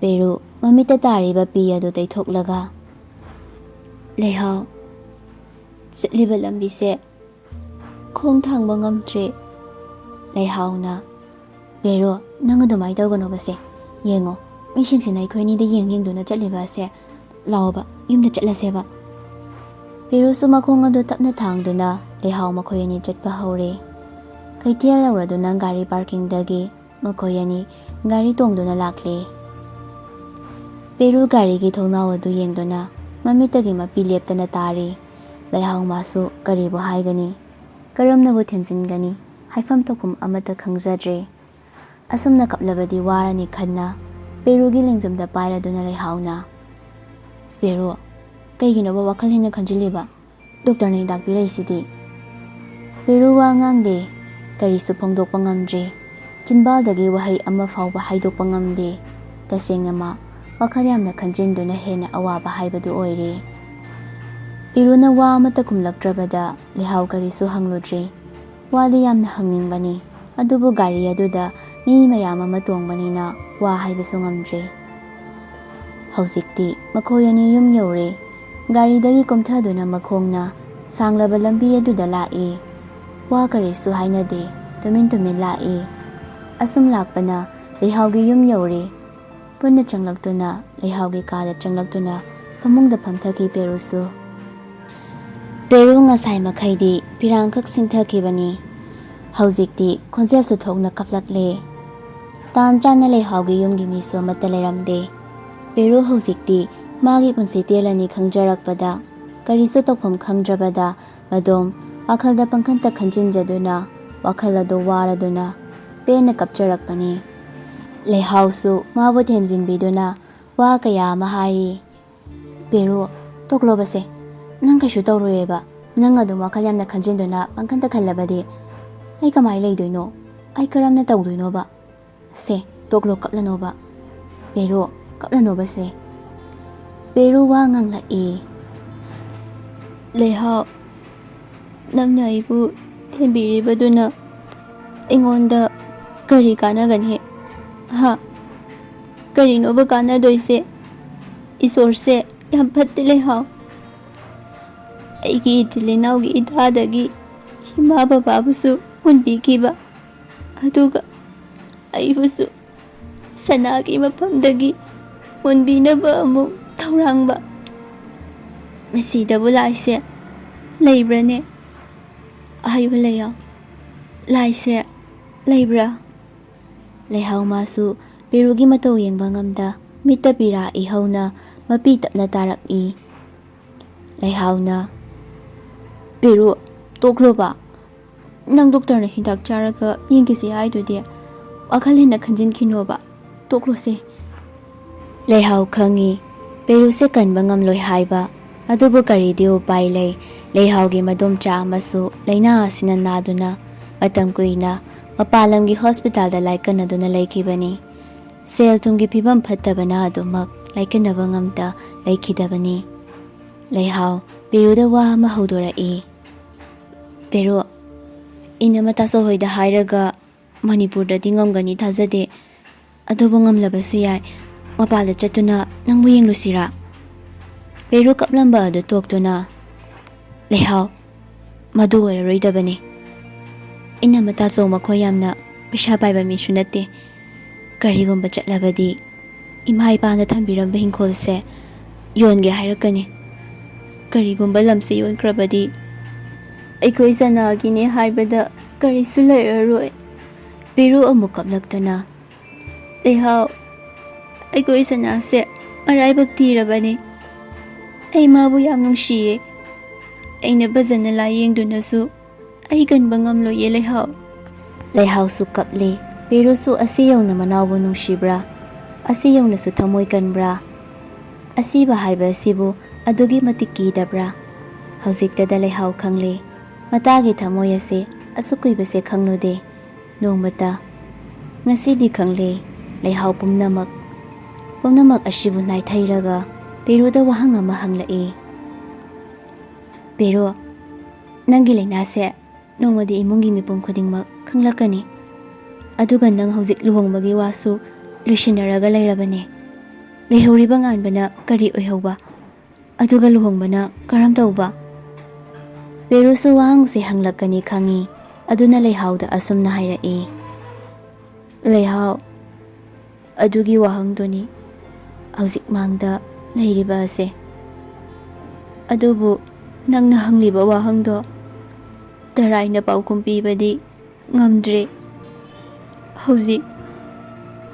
ꯄꯦꯔꯨ ꯃꯃꯤꯠꯇ ꯇꯥꯔꯤꯕ ꯄꯤ ꯑꯗꯨ ꯇꯩꯊꯣꯛꯂꯒ, "ꯂꯩꯍꯥꯎ, ꯆꯠꯂꯤꯕ ꯂꯝꯕꯤꯁꯦ ꯈꯣꯡ ꯊꯥꯡꯕ ꯉꯝꯗ꯭ꯔꯦ"꯫ ꯂꯩꯍꯥꯎꯅ, "ꯄꯦꯔꯨ, ꯅꯪ ꯑꯗꯨꯃꯥꯏꯅ ꯇꯧꯒꯅꯣꯕꯁꯦ꯫ ꯌꯦꯡꯉꯣ, ꯃꯤꯁꯤꯡꯁꯤꯅ ꯑꯩꯈꯣꯏ ꯑꯅꯤꯗ ꯌꯦꯡ ꯌꯦꯡꯗꯨꯅ ꯆꯠꯂꯤꯕ ꯑꯁꯦ꯫ ꯂꯥꯛꯑꯣꯕ, ꯌꯨꯝꯗ ꯆꯠꯂꯁꯦꯕ"꯫ ꯄꯦꯔꯨꯁꯨ ꯃꯈꯣꯡ ꯑꯗꯨ ꯇꯞꯅ ꯊꯥꯡꯗꯨꯅ ꯂꯩꯍꯥꯎ ꯃꯈꯣꯏ ꯑꯅꯤ ꯆꯠꯄ ꯍꯧꯔꯦ꯫ ꯀꯩꯊꯦꯜ ꯌꯧꯔꯗꯨꯅ ꯒꯥꯔꯤ ꯄꯥꯔꯀꯤꯡꯗꯒꯤ ꯃꯈꯣꯏ ꯑꯅꯤ ꯒꯥꯔꯤ ꯇꯣꯡꯗꯨꯅ ꯂꯥꯛꯂꯦ꯫ ꯄꯦꯔꯨ ꯒꯥꯔꯤꯒꯤ ꯊꯣꯡꯅꯥꯎ ꯑꯗꯨ ꯌꯦꯡꯗꯨꯅ ꯃꯃꯤꯠꯇꯒꯤ ꯃꯄꯤ ꯂꯦꯞꯇꯅ ꯇꯥꯔꯤ꯫ ꯂꯩꯍꯥꯎ ꯃꯥꯁꯨ ꯀꯔꯤꯕꯨ ꯍꯥꯏꯒꯅꯤ? ꯀꯔꯝꯅꯕꯨ ꯊꯦꯝꯖꯤꯟꯒꯅꯤ? ꯍꯥꯏꯐꯝ ꯇꯧꯐꯝ ꯑꯃꯠꯇ ꯈꯪꯖꯗ꯭ꯔꯦ꯫ ꯑꯁꯨꯝꯅ ꯀꯞꯂꯕꯗꯤ ꯋꯥꯔꯅꯤ ꯈꯟꯅ ꯄꯦꯔꯨꯒꯤ ꯂꯦꯡꯖꯨꯝꯗ ꯄꯥꯏꯔꯗꯨꯅ ꯂꯩꯍꯥꯎꯅ, "ꯄꯦꯔꯨ, ꯀꯩꯒꯤꯅꯣꯕ ꯋꯥꯈꯜ ꯍꯦꯟꯅ ꯈꯟꯖꯤꯜꯂꯤꯕ? ꯗꯣꯛꯇꯔꯅ ꯍꯤꯗꯥꯛ ꯄꯤꯔꯛꯏꯁꯤꯗꯤ"꯫ ꯄꯦꯔꯨ ꯋꯥ ꯉꯥꯡꯗꯦ, ꯀꯔꯤꯁꯨ ꯐꯣꯡꯗꯣꯛꯄ ꯉꯝꯗ꯭ꯔꯦ꯫ ꯆꯤꯟꯕꯥꯜꯗꯒꯤ ꯋꯥꯍꯩ ꯑꯃ ꯐꯥꯎꯕ ꯍꯥꯏꯗꯣꯛꯄ ꯉꯝꯗꯦ꯫ ꯇꯁꯦꯡꯅꯃꯛ ꯋꯥꯈꯜ ꯌꯥꯝꯅ ꯈꯟꯖꯤꯟꯗꯨꯅ ꯍꯦꯟꯅ ꯑꯋꯥꯕ ꯍꯥꯏꯕꯗꯨ ꯑꯣꯏꯔꯦ꯫ ꯄꯦꯔꯨꯅ ꯋꯥ ꯑꯃꯠꯇ ꯈꯨꯝꯂꯛꯇ꯭ꯔꯕꯗ ꯂꯩꯍꯥꯎ ꯀꯔꯤꯁꯨ ꯍꯪꯂꯨꯗ꯭ꯔꯦ꯫ ꯋꯥꯗꯤ ꯌꯥꯝꯅ ꯍꯪꯅꯤꯡꯕꯅꯤ, ꯑꯗꯨꯕꯨ ꯒꯥꯔꯤ ꯑꯗꯨꯗ ꯃꯤ ꯃꯌꯥꯝ ꯑꯃ ꯇꯣꯡꯕꯅꯤꯅ ꯋꯥ ꯍꯥꯏꯕꯁꯨ ꯉꯝꯗ꯭ꯔꯦ꯫ ꯍꯧꯖꯤꯛꯇꯤ ꯃꯈꯣꯏ ꯑꯅꯤ ꯌꯨꯝ ꯌꯧꯔꯦ꯫ ꯒꯥꯔꯤꯗꯒꯤ ꯀꯨꯝꯊꯗꯨꯅ ꯃꯈꯣꯡꯅ ꯁꯥꯡꯂꯕ ꯂꯝꯕꯤ ꯑꯗꯨꯗ ꯂꯥꯛꯏ꯫ ꯋꯥ ꯀꯔꯤꯁꯨ ꯍꯥꯏꯅꯗꯦ, ꯇꯨꯃꯤꯟ ꯇꯨꯃꯤꯟ ꯂꯥꯛꯏ꯫ ꯑꯁꯨꯝ ꯂꯥꯛꯄꯅ ꯂꯩꯍꯥꯎꯒꯤ ꯌꯨꯝ ꯌꯧꯔꯦ꯫ ꯄꯨꯟꯅ ꯆꯪꯂꯛꯇꯨꯅ ꯂꯩꯍꯥꯎꯒꯤ ꯀꯥꯗ ꯆꯪꯂꯛꯇꯨꯅ ꯐꯃꯨꯡꯗ ꯐꯝꯊꯈꯤ ꯄꯦꯔꯨꯁꯨ꯫ ꯄꯦꯔꯨ ꯉꯁꯥꯏ ꯃꯈꯩꯗꯤ ꯄꯤꯔꯥꯡꯈꯛ ꯁꯤꯟꯊꯈꯤꯕꯅꯤ꯫ ꯍꯧꯖꯤꯛꯇꯤ ꯈꯣꯟꯖꯦꯜꯁꯨ ꯊꯣꯛꯅ ꯀꯞꯂꯛꯂꯦ꯫ ꯇꯥꯟ ꯆꯥꯅ ꯂꯩꯍꯥꯎꯒꯤ ꯌꯨꯝꯒꯤ ꯃꯤꯁꯨ ꯑꯃꯠꯇ ꯂꯩꯔꯝꯗꯦ꯫ ꯄꯦꯔꯨ ꯍꯧꯖꯤꯛꯇꯤ ꯃꯥꯒꯤ ꯄꯨꯟꯁꯤ ꯇꯦꯜꯂꯅꯤ ꯈꯪꯖꯔꯛꯄꯗ, ꯀꯔꯤꯁꯨ ꯇꯧꯐꯝ ꯈꯪꯗ꯭ꯔꯕꯗ, ꯃꯗꯣꯝ ꯋꯥꯈꯜꯗ ꯄꯪꯈꯟꯇ ꯈꯟꯖꯤꯟꯖꯗꯨꯅ, ꯋꯥꯈꯜ ꯑꯗꯨ ꯋꯥꯔꯗꯨꯅ ꯄꯦꯟꯅ ꯀꯞꯆꯔꯛꯄꯅꯤ꯫ ꯂꯩꯍꯥꯎꯁꯨ ꯃꯥꯕꯨ ꯊꯦꯝꯖꯤꯟꯕꯤꯗꯨꯅ ꯋꯥ ꯀꯌꯥ ꯑꯃ ꯍꯥꯏꯔꯤ꯫ "ꯄꯦꯔꯨ, ꯇꯣꯛꯂꯣꯕꯁꯦ꯫ ꯅꯪ ꯀꯩꯁꯨ ꯇꯧꯔꯣꯏꯌꯦꯕ꯫ ꯅꯪ ꯑꯗꯨꯝ ꯋꯥꯈꯜ ꯌꯥꯝꯅ ꯈꯟꯖꯤꯟꯗꯨꯅ ꯄꯪꯈꯟꯇ ꯈꯜꯂꯕꯗꯤ ꯑꯩ ꯀꯃꯥꯏꯅ ꯂꯩꯗꯣꯏꯅꯣ? ꯑꯩ ꯀꯔꯝꯅ ꯇꯧꯗꯣꯏꯅꯣꯕ? ꯁꯦ, ꯇꯣꯛꯂꯣ ꯀꯞꯂꯅꯣꯕ꯫ ꯄꯦꯔꯨ, ꯀꯞꯂꯅꯣꯕꯁꯦ꯫" ꯄꯦꯔꯨ ꯋꯥ ꯉꯥꯡꯂꯛꯏ꯫ "ꯂꯩꯍꯥꯎ, ꯅꯪꯅ ꯑꯩꯕꯨ ꯊꯦꯝꯕꯤꯔꯤꯕꯗꯨꯅ ꯑꯩꯉꯣꯟꯗ ꯀꯔꯤ ꯀꯥꯟꯅꯒꯅꯤ? ꯍꯥ? ꯀꯔꯤꯅꯣꯕ ꯀꯥꯟꯅꯗꯣꯏꯁꯦ? ꯏꯁꯣꯔꯁꯦ ꯌꯥꯝ ꯐꯠꯇꯦ, ꯂꯩꯍꯥꯎ꯫ ꯑꯩꯒꯤ ꯏꯆꯤꯜ ꯏꯅꯥꯎꯒꯤ ꯏꯇꯥꯗꯒꯤ ꯏꯃꯥ ꯕꯕꯥꯕꯨꯁꯨ ꯍꯨꯟꯕꯤꯈꯤꯕ, ꯑꯗꯨꯒ ꯑꯩꯕꯨꯁꯨ ꯁꯅꯥꯒꯤ ꯃꯐꯝꯗꯒꯤ ꯍꯨꯟꯕꯤꯅꯕ ꯑꯃꯨꯛ ꯊꯧꯔꯥꯡꯕ꯫ ꯃꯁꯤꯗꯕꯨ ꯂꯥꯏꯁꯦ ꯂꯩꯕ꯭ꯔꯅꯦ? ꯍꯥꯏꯌꯨ, ꯂꯩꯍꯥꯎ, ꯂꯥꯏꯁꯦ ꯂꯩꯕ꯭ꯔꯥ?" ꯂꯩꯍꯥꯎ ꯃꯥꯁꯨ ꯄꯦꯔꯨꯒꯤ ꯃꯇꯧ ꯌꯦꯡꯕ ꯉꯝꯗ ꯃꯤꯠꯇ ꯄꯤꯔꯥ ꯏꯍꯧꯅ ꯃꯄꯤ ꯇꯞꯅ ꯇꯥꯔꯛꯏ꯫ ꯂꯩꯍꯥꯎꯅ, "ꯄꯦꯔꯨ, ꯇꯣꯛꯂꯣꯕ꯫ ꯅꯪ ꯗꯣꯛꯇꯔꯅ ꯍꯤꯗꯥꯛ ꯆꯥꯔꯒ ꯌꯦꯡꯈꯤꯁꯤ ꯍꯥꯏꯗꯨꯗꯤ꯫ ꯋꯥꯈꯜ ꯍꯦꯟꯅ ꯈꯟꯖꯤꯟꯈꯤꯅꯣꯕ꯫ ꯇꯣꯛꯂꯣꯁꯦ꯫" ꯂꯩꯍꯥꯎ ꯈꯪꯉꯤ ꯄꯦꯔꯨꯁꯦ ꯀꯟꯕ ꯉꯝꯂꯣꯏ ꯍꯥꯏꯕ, ꯑꯗꯨꯕꯨ ꯀꯔꯤꯗꯤ ꯎꯄꯥꯏ ꯂꯩ? ꯂꯩꯍꯥꯎꯒꯤ ꯃꯗꯣꯝꯆꯥ ꯑꯃꯁꯨ ꯂꯥꯏꯅꯥ ꯑꯁꯤꯅ ꯅꯥꯗꯨꯅ ꯃꯇꯝ ꯀꯨꯏꯅ ꯃꯄꯥꯟ ꯂꯝꯒꯤ ꯍꯣꯁꯄꯤꯇꯥꯜꯗ ꯂꯥꯏꯀꯠꯅꯗꯨꯅ ꯂꯩꯈꯤꯕꯅꯤ꯫ ꯁꯦꯜ ꯊꯨꯝꯒꯤ ꯐꯤꯕꯝ ꯐꯠꯇꯕꯅ ꯑꯗꯨꯃꯛ ꯂꯥꯏꯀꯠꯅꯕ ꯉꯝꯗ ꯂꯩꯈꯤꯗꯕꯅꯤ꯫ ꯂꯩꯍꯥꯎ ꯄꯦꯔꯨꯗ ꯋꯥ ꯑꯃ ꯍꯧꯗꯣꯔꯛꯏ꯫ "ꯄꯦꯔꯨ, ꯏꯅꯝꯃ ꯇꯥꯆꯧ ꯍꯣꯏꯗ ꯍꯥꯏꯔꯒ ꯃꯅꯤꯄꯨꯔꯗꯗꯤ ꯉꯝꯒꯅꯤ ꯊꯥꯖꯗꯦ, ꯑꯗꯨꯕꯨ ꯉꯝꯂꯕꯁꯨ ꯌꯥꯏ꯫ ꯃꯄꯥꯟꯗ ꯆꯠꯇꯨꯅ ꯅꯪꯕꯨ ꯌꯦꯡꯂꯨꯁꯤꯔꯥ?" ꯄꯦꯔꯨ ꯀꯞꯂꯝꯕ ꯑꯗꯨ ꯇꯣꯛꯇꯨꯅ, "ꯂꯩꯍꯥꯎ, ꯃꯗꯨ ꯑꯣꯏꯔꯔꯣꯏꯗꯕꯅꯤ꯫ ꯏꯅꯝꯃ ꯇꯥꯆꯧ ꯃꯈꯣꯏ ꯌꯥꯝꯅ ꯄꯩꯁꯥ ꯄꯥꯏꯕ ꯃꯤꯁꯨ ꯅꯠꯇꯦ꯫ ꯀꯔꯤꯒꯨꯝꯕ ꯆꯠꯂꯕꯗꯤ ꯏꯃꯥ ꯏꯄꯥꯅ ꯊꯝꯕꯤꯔꯝꯕ ꯏꯪꯈꯣꯜꯁꯦ ꯌꯣꯟꯒꯦ ꯍꯥꯏꯔꯛꯀꯅꯤ꯫ ꯀꯔꯤꯒꯨꯝꯕ ꯂꯝꯁꯦ ꯌꯣꯟꯈ꯭ꯔꯕꯗꯤ ꯑꯩꯈꯣꯏ ꯁꯅꯥꯒꯤꯅꯦ ꯍꯥꯏꯕꯗ ꯀꯔꯤꯁꯨ ꯂꯩꯔꯔꯣꯏ꯫ ꯄꯦꯔꯨ ꯑꯃꯨꯛ ꯀꯞꯂꯛꯇꯅ, "ꯂꯩꯍꯥꯎ, ꯑꯩꯈꯣꯏ ꯁꯅꯥꯁꯦ ꯃꯔꯥꯏꯕꯛ ꯊꯤꯔꯕꯅꯤ꯫ ꯑꯩ ꯃꯥꯕꯨ ꯌꯥꯝ ꯅꯨꯡꯁꯤꯌꯦ꯫ ꯑꯩꯅ ꯐꯖꯅ ꯂꯥꯏꯌꯦꯡꯗꯨꯅꯁꯨ ꯑꯩ ꯀꯟꯕ ꯉꯝꯂꯣꯏꯌꯦ, ꯂꯩꯍꯥꯎ꯫" ꯂꯩꯍꯥꯎꯁꯨ ꯀꯞꯂꯦ꯫ ꯄꯦꯔꯨꯁꯨ ꯑꯁꯤ ꯌꯧꯅ ꯃꯅꯥꯎꯕꯨ ꯅꯨꯡꯁꯤꯕ꯭ꯔꯥ? ꯑꯁꯤ ꯌꯧꯅꯁꯨ ꯊꯃꯣꯏ ꯀꯟꯕ꯭ꯔꯥ? ꯑꯁꯤꯕ ꯍꯥꯏꯕ ꯑꯁꯤꯕꯨ ꯑꯗꯨꯒꯤ ꯃꯇꯤꯛ ꯀꯤꯗꯕ꯭ꯔꯥ? ꯍꯧꯖꯤꯛꯇꯗ ꯂꯩꯍꯥꯎ ꯈꯪꯂꯦ꯫ ꯃꯇꯥꯒꯤ ꯊꯃꯣꯏ ꯑꯁꯦ ꯑꯁꯨꯛ ꯀꯨꯏꯕꯁꯦ ꯈꯪꯂꯨꯗꯦ꯫ ꯅꯣꯡꯃꯇ꯫ ꯉꯁꯤꯗꯤ ꯈꯪꯂꯦ꯫ ꯂꯩꯍꯥꯎ ꯄꯨꯝꯅꯃꯛ, ꯄꯨꯝꯅꯃꯛ ꯑꯁꯤꯕꯨ ꯅꯥꯏꯊꯩꯔꯒ ꯄꯦꯔꯨꯗ ꯋꯥꯍꯪ ꯑꯃ ꯍꯪꯂꯛꯏ꯫ "ꯄꯦꯔꯨ, ꯅꯪꯒꯤ ꯂꯥꯏꯅꯥꯁꯦ ꯅꯣꯡꯃꯗꯤ ꯏꯃꯨꯡꯒꯤ ꯃꯤꯄꯨꯝ ꯈꯨꯗꯤꯡꯃꯛ ꯈꯪꯂꯛꯀꯅꯤ꯫ ꯑꯗꯨꯒ ꯅꯪ ꯍꯧꯖꯤꯛ ꯂꯨꯍꯣꯡꯕꯒꯤ ꯋꯥꯁꯨ ꯂꯣꯏꯁꯤꯟꯅꯔꯒ ꯂꯩꯔꯕꯅꯦ꯫ ꯂꯩꯍꯧꯔꯤꯕ ꯉꯥꯟꯕꯅ ꯀꯔꯤ ꯑꯣꯏꯍꯧꯕ? ꯑꯗꯨꯒ ꯂꯨꯍꯣꯡꯕꯅ ꯀꯔꯝ ꯇꯧꯕ?" ꯄꯦꯔꯨꯁꯨ ꯋꯥꯍꯪꯁꯦ ꯍꯪꯂꯛꯀꯅꯤ ꯈꯪꯏ꯫ ꯑꯗꯨꯅ ꯂꯩꯍꯥꯎꯗ ꯑꯁꯨꯝꯅ ꯍꯥꯏꯔꯛꯏ, "ꯂꯩꯍꯥꯎ, ꯑꯗꯨꯒꯤ ꯋꯥꯍꯪꯗꯨꯅꯤ ꯍꯧꯖꯤꯛ ꯃꯥꯡꯗ ꯂꯩꯔꯤꯕ ꯑꯁꯦ꯫ ꯑꯗꯨꯕꯨ ꯅꯪꯅ ꯍꯪꯂꯤꯕ ꯋꯥꯍꯪꯗꯣ ꯇꯔꯥꯏꯅ ꯄꯥꯎꯈꯨꯝ ꯄꯤꯕꯗꯤ ꯉꯝꯗ꯭ꯔꯦ꯫ ꯍꯧꯖꯤꯛ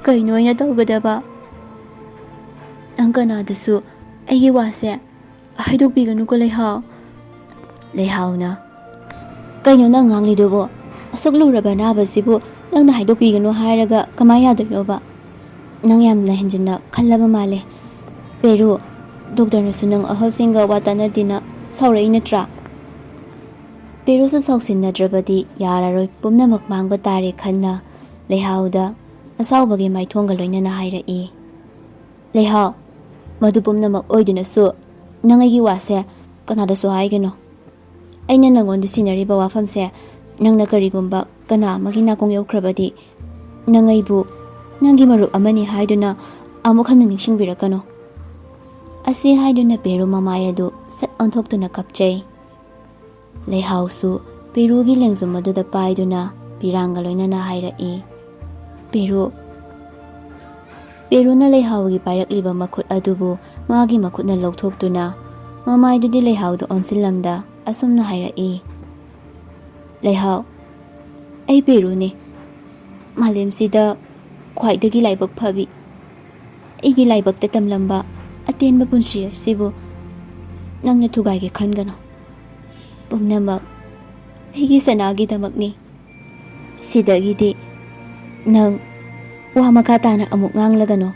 ꯀꯩꯅꯣ ꯑꯩꯅ ꯇꯧꯒꯗꯕ? ꯅꯪ ꯀꯅꯥꯗꯁꯨ ꯑꯩꯒꯤ ꯋꯥꯁꯦ ꯍꯥꯏꯗꯣꯛꯄꯤꯒꯅꯨꯀꯣ, ꯂꯩꯍꯥꯎ꯫" ꯂꯩꯍꯥꯎꯅ, "ꯀꯩꯅꯣ ꯅꯪ ꯉꯥꯡꯂꯤꯗꯨꯕꯣ? ꯑꯁꯨꯛ ꯂꯨꯔꯕ ꯑꯅꯥꯕꯁꯤꯕꯨ ꯅꯪꯅ ꯍꯥꯏꯗꯣꯛꯄꯤꯒꯅꯨ ꯍꯥꯏꯔꯒ ꯀꯃꯥꯏ ꯌꯥꯗꯣꯏꯅꯣꯕ? ꯅꯪ ꯌꯥꯝꯅ ꯍꯦꯟꯖꯤꯟꯅ ꯈꯜꯂꯕ ꯃꯥꯜꯂꯦ꯫ ꯄꯦꯔꯨ, ꯗꯣꯛꯇꯔꯅꯁꯨ ꯅꯪ ꯑꯍꯜꯁꯤꯡꯒ ꯋꯥ ꯇꯥꯟꯅꯗꯦꯅ ꯁꯥꯎꯔꯛꯏ ꯅꯠꯇ꯭ꯔꯥ?" ꯄꯦꯔꯨꯁꯨ ꯁꯥꯎꯁꯤꯟꯅꯗ꯭ꯔꯕꯗꯤ ꯌꯥꯔꯔꯣꯏ, ꯄꯨꯝꯅꯃꯛ ꯃꯥꯡꯕ ꯇꯥꯔꯦ ꯈꯟꯅ ꯂꯩꯍꯥꯎꯗ ꯑꯁꯥꯎꯕꯒꯤ ꯃꯥꯏꯊꯣꯡꯒ ꯂꯣꯏꯅꯅ ꯍꯥꯏꯔꯛꯏ꯫ "ꯂꯩꯍꯥꯎ, ꯃꯗꯨ ꯄꯨꯝꯅꯃꯛ ꯑꯣꯏꯗꯨꯅꯁꯨ ꯅꯪ ꯑꯩꯒꯤ ꯋꯥꯁꯦ ꯀꯅꯥꯗꯁꯨ ꯍꯥꯏꯒꯅꯨ꯫ ꯑꯩꯅ ꯅꯪꯉꯣꯟꯗ ꯁꯤꯟꯅꯔꯤꯕ ꯋꯥꯐꯝꯁꯦ ꯅꯪꯅ ꯀꯔꯤꯒꯨꯝꯕ ꯀꯅꯥ ꯑꯃꯒꯤ ꯅꯥꯀꯣꯡ ꯌꯧꯈ꯭ꯔꯕꯗꯤ ꯅꯪ ꯑꯩꯕꯨ ꯅꯪꯒꯤ ꯃꯔꯨꯞ ꯑꯃꯅꯤ ꯍꯥꯏꯗꯨꯅ ꯑꯃꯨꯛ ꯍꯟꯅ ꯅꯤꯡꯁꯤꯡꯕꯤꯔꯛꯀꯅꯨ꯫" ꯑꯁꯤ ꯍꯥꯏꯗꯨꯅ ꯄꯦꯔꯨ ꯃꯃꯥꯏ ꯑꯗꯨ ꯁꯠ ꯑꯣꯟꯊꯣꯛꯇꯨꯅ ꯀꯞꯆꯩ꯫ ꯂꯩꯍꯥꯎꯁꯨ ꯄꯦꯔꯨꯒꯤ ꯂꯦꯡꯖꯨꯝ ꯑꯗꯨꯗ ꯄꯥꯏꯗꯨꯅ ꯄꯤꯔꯥꯡꯒ ꯂꯣꯏꯅꯅ ꯍꯥꯏꯔꯛꯏ, "ꯄꯦꯔꯨ꯫" ꯄꯦꯔꯨꯅ ꯂꯩꯍꯥꯎꯒꯤ ꯄꯥꯏꯔꯛꯂꯤꯕ ꯃꯈꯨꯠ ꯑꯗꯨꯕꯨ ꯃꯥꯒꯤ ꯃꯈꯨꯠꯅ ꯂꯧꯊꯣꯛꯇꯨꯅ ꯃꯃꯥꯏꯗꯨꯗꯤ ꯂꯩꯍꯥꯎꯗ ꯑꯣꯟꯁꯤꯜꯂꯝꯗ ꯑꯁꯨꯝꯅ ꯍꯥꯏꯔꯛꯏ, "ꯂꯩꯍꯥꯎ, ꯑꯩ ꯄꯦꯔꯨꯅꯤ꯫ ꯃꯥꯂꯦꯝꯁꯤꯗ ꯈ꯭ꯋꯥꯏꯗꯒꯤ ꯂꯥꯏꯕꯛ ꯐꯕꯤ, ꯑꯩꯒꯤ ꯂꯥꯏꯕꯛꯇ ꯇꯝꯂꯝꯕ ꯑꯇꯦꯟꯕ ꯄꯨꯟꯁꯤ ꯑꯁꯤꯕꯨ ꯅꯪꯅ ꯊꯨꯒꯥꯏꯒꯦ ꯈꯟꯒꯅꯨ꯫ ꯄꯨꯝꯅꯃꯛ ꯑꯩꯒꯤ ꯁꯅꯥꯒꯤꯗꯃꯛꯅꯤ꯫ ꯁꯤꯗꯒꯤꯗꯤ ꯅꯪ ꯋꯥ ꯃꯈꯥ ꯇꯥꯅ ꯑꯃꯨꯛ ꯉꯥꯡꯂꯒꯅꯨ꯫"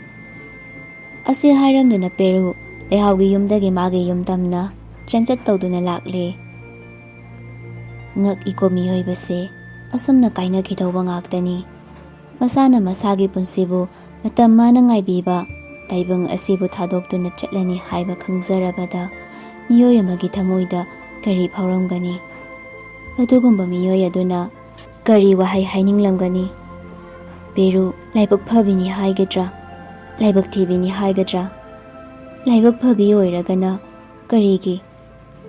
ꯑꯁꯤ ꯍꯥꯏꯔꯝꯗꯨꯅ ꯄꯦꯔꯨ ꯂꯩꯍꯥꯎꯒꯤ ꯌꯨꯝꯗꯒꯤ ꯃꯥꯒꯤ ꯌꯨꯝ ꯇꯝꯅ ꯆꯦꯟꯆꯠ ꯇꯧꯗꯨꯅ ꯂꯥꯛꯂꯦ꯫ ꯉꯛꯏꯀꯣ, ꯃꯤꯑꯣꯏꯕꯁꯦ ꯑꯁꯨꯝꯅ ꯀꯥꯏꯅꯈꯤꯗꯧꯕ ꯉꯥꯛꯇꯅꯤ꯫ ꯃꯁꯥꯅ ꯃꯁꯥꯒꯤ ꯄꯨꯟꯁꯤꯕꯨ ꯃꯇꯝ ꯃꯥꯅ ꯉꯥꯏꯕꯤꯕ ꯇꯥꯏꯕꯪ ꯑꯁꯤꯕꯨ ꯊꯥꯗꯣꯛꯇꯨꯅ ꯆꯠꯂꯅꯤ ꯍꯥꯏꯕ ꯈꯪꯖꯔꯕꯗ ꯃꯤꯑꯣꯏ ꯑꯃꯒꯤ ꯊꯃꯣꯏꯗ ꯀꯔꯤ ꯐꯥꯎꯔꯝꯒꯅꯤ? ꯑꯗꯨꯒꯨꯝꯕ ꯃꯤꯑꯣꯏ ꯑꯗꯨꯅ ꯀꯔꯤ ꯋꯥꯍꯩ ꯍꯥꯏꯅꯤꯡꯂꯝꯒꯅꯤ? ꯄꯦꯔꯨ ꯂꯥꯏꯕꯛ ꯐꯕꯤꯅꯤ ꯍꯥꯏꯒꯗ꯭ꯔꯥ? ꯂꯥꯏꯕꯛ ꯊꯤꯕꯤꯅꯤ ꯍꯥꯏꯒꯗ꯭ꯔꯥ? ꯂꯥꯏꯕꯛ ꯐꯕꯤ ꯑꯣꯏꯔꯒꯅ ꯀꯔꯤꯒꯤ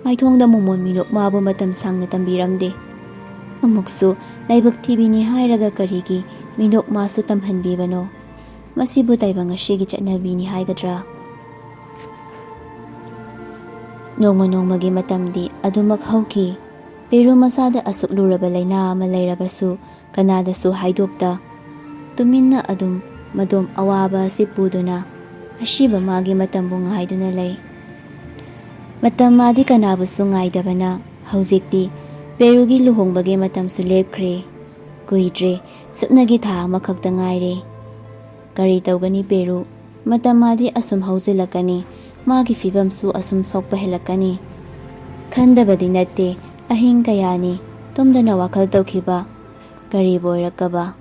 ꯃꯥꯏꯊꯣꯡꯗ ꯃꯣꯃꯣꯟ ꯃꯤꯅꯣꯛ ꯃꯥꯕꯨ ꯃꯇꯝ ꯁꯥꯡꯅ ꯇꯝꯕꯤꯔꯝꯗꯦ? ꯑꯃꯨꯛꯁꯨ ꯂꯥꯏꯕꯛ ꯊꯤꯕꯤꯅꯤ ꯍꯥꯏꯔꯒ ꯀꯔꯤꯒꯤ ꯃꯤꯅꯣꯛ ꯃꯥꯁꯨ ꯇꯝꯍꯟꯕꯤꯕꯅꯣ? ꯃꯁꯤꯕꯨ ꯇꯥꯏꯕꯪ ꯑꯁꯤꯒꯤ ꯆꯠꯅꯕꯤꯅꯤ ꯍꯥꯏꯒꯗ꯭ꯔꯥ? ꯅꯣꯡꯃ ꯅꯣꯡꯃꯒꯤ ꯃꯇꯝꯗꯤ ꯑꯗꯨꯃꯛ ꯍꯧꯈꯤ꯫ ꯄꯦꯔꯨ ꯃꯁꯥꯗ ꯑꯁꯨꯛ ꯂꯨꯔꯕ ꯂꯥꯏꯅꯥ ꯑꯃ ꯂꯩꯔꯕꯁꯨ ꯀꯅꯥꯗꯁꯨ ꯍꯥꯏꯗꯣꯛꯇ ꯇꯨꯃꯤꯟꯅ ꯑꯗꯨꯝ ꯃꯗꯣꯝ ꯑꯋꯥꯕ ꯑꯁꯤ ꯄꯨꯗꯨꯅ ꯑꯁꯤꯕ ꯃꯥꯒꯤ ꯃꯇꯝꯕꯨ ꯉꯥꯏꯗꯨꯅ ꯂꯩ꯫ ꯃꯇꯝ ꯃꯥꯗꯤ ꯀꯅꯥꯕꯨꯁꯨ ꯉꯥꯏꯗꯕꯅ ꯍꯧꯖꯤꯛꯇꯤ ꯄꯦꯔꯨꯒꯤ ꯂꯨꯍꯣꯡꯕꯒꯤ ꯃꯇꯝꯁꯨ ꯂꯦꯞꯈ꯭ꯔꯦ꯫ ꯀꯨꯏꯗ꯭ꯔꯦ, ꯁꯨꯞꯅꯒꯤ ꯊꯥ ꯑꯃꯈꯛꯇ ꯉꯥꯏꯔꯦ꯫ ꯀꯔꯤ ꯇꯧꯒꯅꯤ ꯄꯦꯔꯨ? ꯃꯇꯝ ꯃꯥꯗꯤ ꯑꯁꯨꯝ ꯍꯧꯖꯤꯜꯂꯛꯀꯅꯤ, ꯃꯥꯒꯤ ꯐꯤꯕꯝꯁꯨ ꯑꯁꯨꯝ ꯁꯣꯛꯄ ꯍꯦꯜꯂꯛꯀꯅꯤ꯫ ꯈꯟꯗꯕꯗꯤ ꯅꯠꯇꯦ, ꯑꯍꯤꯡ ꯀꯌꯥꯅꯤ ꯇꯨꯝꯗꯅ ꯋꯥꯈꯜ ꯇꯧꯈꯤꯕ꯫ ꯀꯔꯤꯕꯨ ꯑꯣꯏꯔꯛꯀꯕ?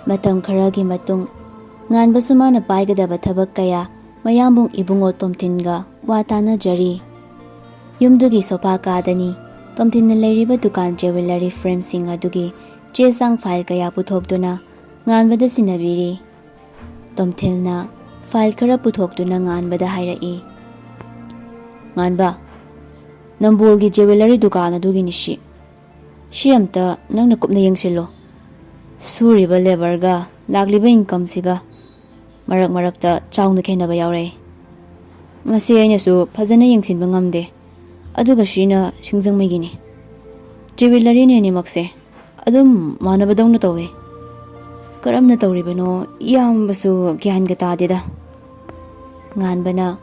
ꯃꯇꯝ ꯈꯔꯒꯤ ꯃꯇꯨꯡ, ꯉꯥꯟꯕꯁꯨ ꯃꯥꯅ ꯄꯥꯏꯒꯗꯕ ꯊꯕꯛ ꯀꯌꯥ ꯃꯌꯥꯝꯕꯨꯡ ꯏꯕꯨꯡꯉꯣ ꯇꯣꯝꯊꯤꯟꯒ ꯋꯥ ꯇꯥꯅꯖꯔꯤ꯫ ꯌꯨꯝꯗꯨꯒꯤ ꯁꯣꯐꯥ ꯀꯥꯗꯅꯤ ꯇꯣꯝꯊꯤꯟꯅ ꯂꯩꯔꯤꯕ ꯗꯨꯀꯥꯟ ꯖꯦꯋꯦꯂꯔꯤ ꯐ꯭ꯔꯦꯝꯁꯤꯡ ꯑꯗꯨꯒꯤ ꯆꯦ ꯆꯥꯡ ꯐꯥꯏꯜ ꯀꯌꯥ ꯄꯨꯊꯣꯛꯇꯨꯅ ꯉꯥꯟꯕꯗ ꯁꯤꯟꯅꯕꯤꯔꯤ꯫ ꯇꯣꯝꯊꯤꯟꯅ ꯐꯥꯏꯜ ꯈꯔ ꯄꯨꯊꯣꯛꯇꯨꯅ ꯉꯥꯟꯕꯗ ꯍꯥꯏꯔꯛꯏ, "ꯉꯥꯟꯕ, ꯅꯝꯕꯣꯜꯒꯤ ꯖꯦꯋꯦꯂꯔꯤ ꯗꯨꯀꯥꯟ ꯑꯗꯨꯒꯤꯅꯤ ꯁꯤ꯫ ꯁꯤ ꯑꯝꯇ ꯅꯪꯅ ꯀꯨꯞꯅ ꯌꯦꯡꯁꯤꯜꯂꯣ꯫ ꯁꯨꯔꯤꯕ ꯂꯦꯕꯔꯒ ꯂꯥꯛꯂꯤꯕ ꯏꯟꯀꯝꯁꯤꯒ ꯃꯔꯛ ꯃꯔꯛꯇ ꯆꯥꯎꯅ ꯈꯦꯠꯅꯕ ꯌꯥꯎꯔꯛꯏ꯫ ꯃꯁꯤ ꯑꯩꯅꯁꯨ ꯐꯖꯅ ꯌꯦꯡꯁꯤꯟꯕ ꯉꯝꯗꯦ꯫ ꯑꯗꯨꯒ ꯁꯤꯅ ꯁꯤꯡꯖꯃꯩꯒꯤꯅꯤ꯫ ꯖꯨꯋꯦꯂꯔꯤꯅꯤ ꯑꯅꯤꯃꯛꯁꯦ꯫ ꯑꯗꯨꯝ ꯃꯥꯟꯅꯕꯗꯧꯅ ꯇꯧꯋꯦ꯫ ꯀꯔꯝꯅ ꯇꯧꯔꯤꯕꯅꯣ ꯏꯌꯥꯝꯕꯁꯨ ꯒ꯭ꯌꯥꯟꯒ ꯇꯥꯗꯦꯗ꯫ ꯉꯥꯟꯕꯅ,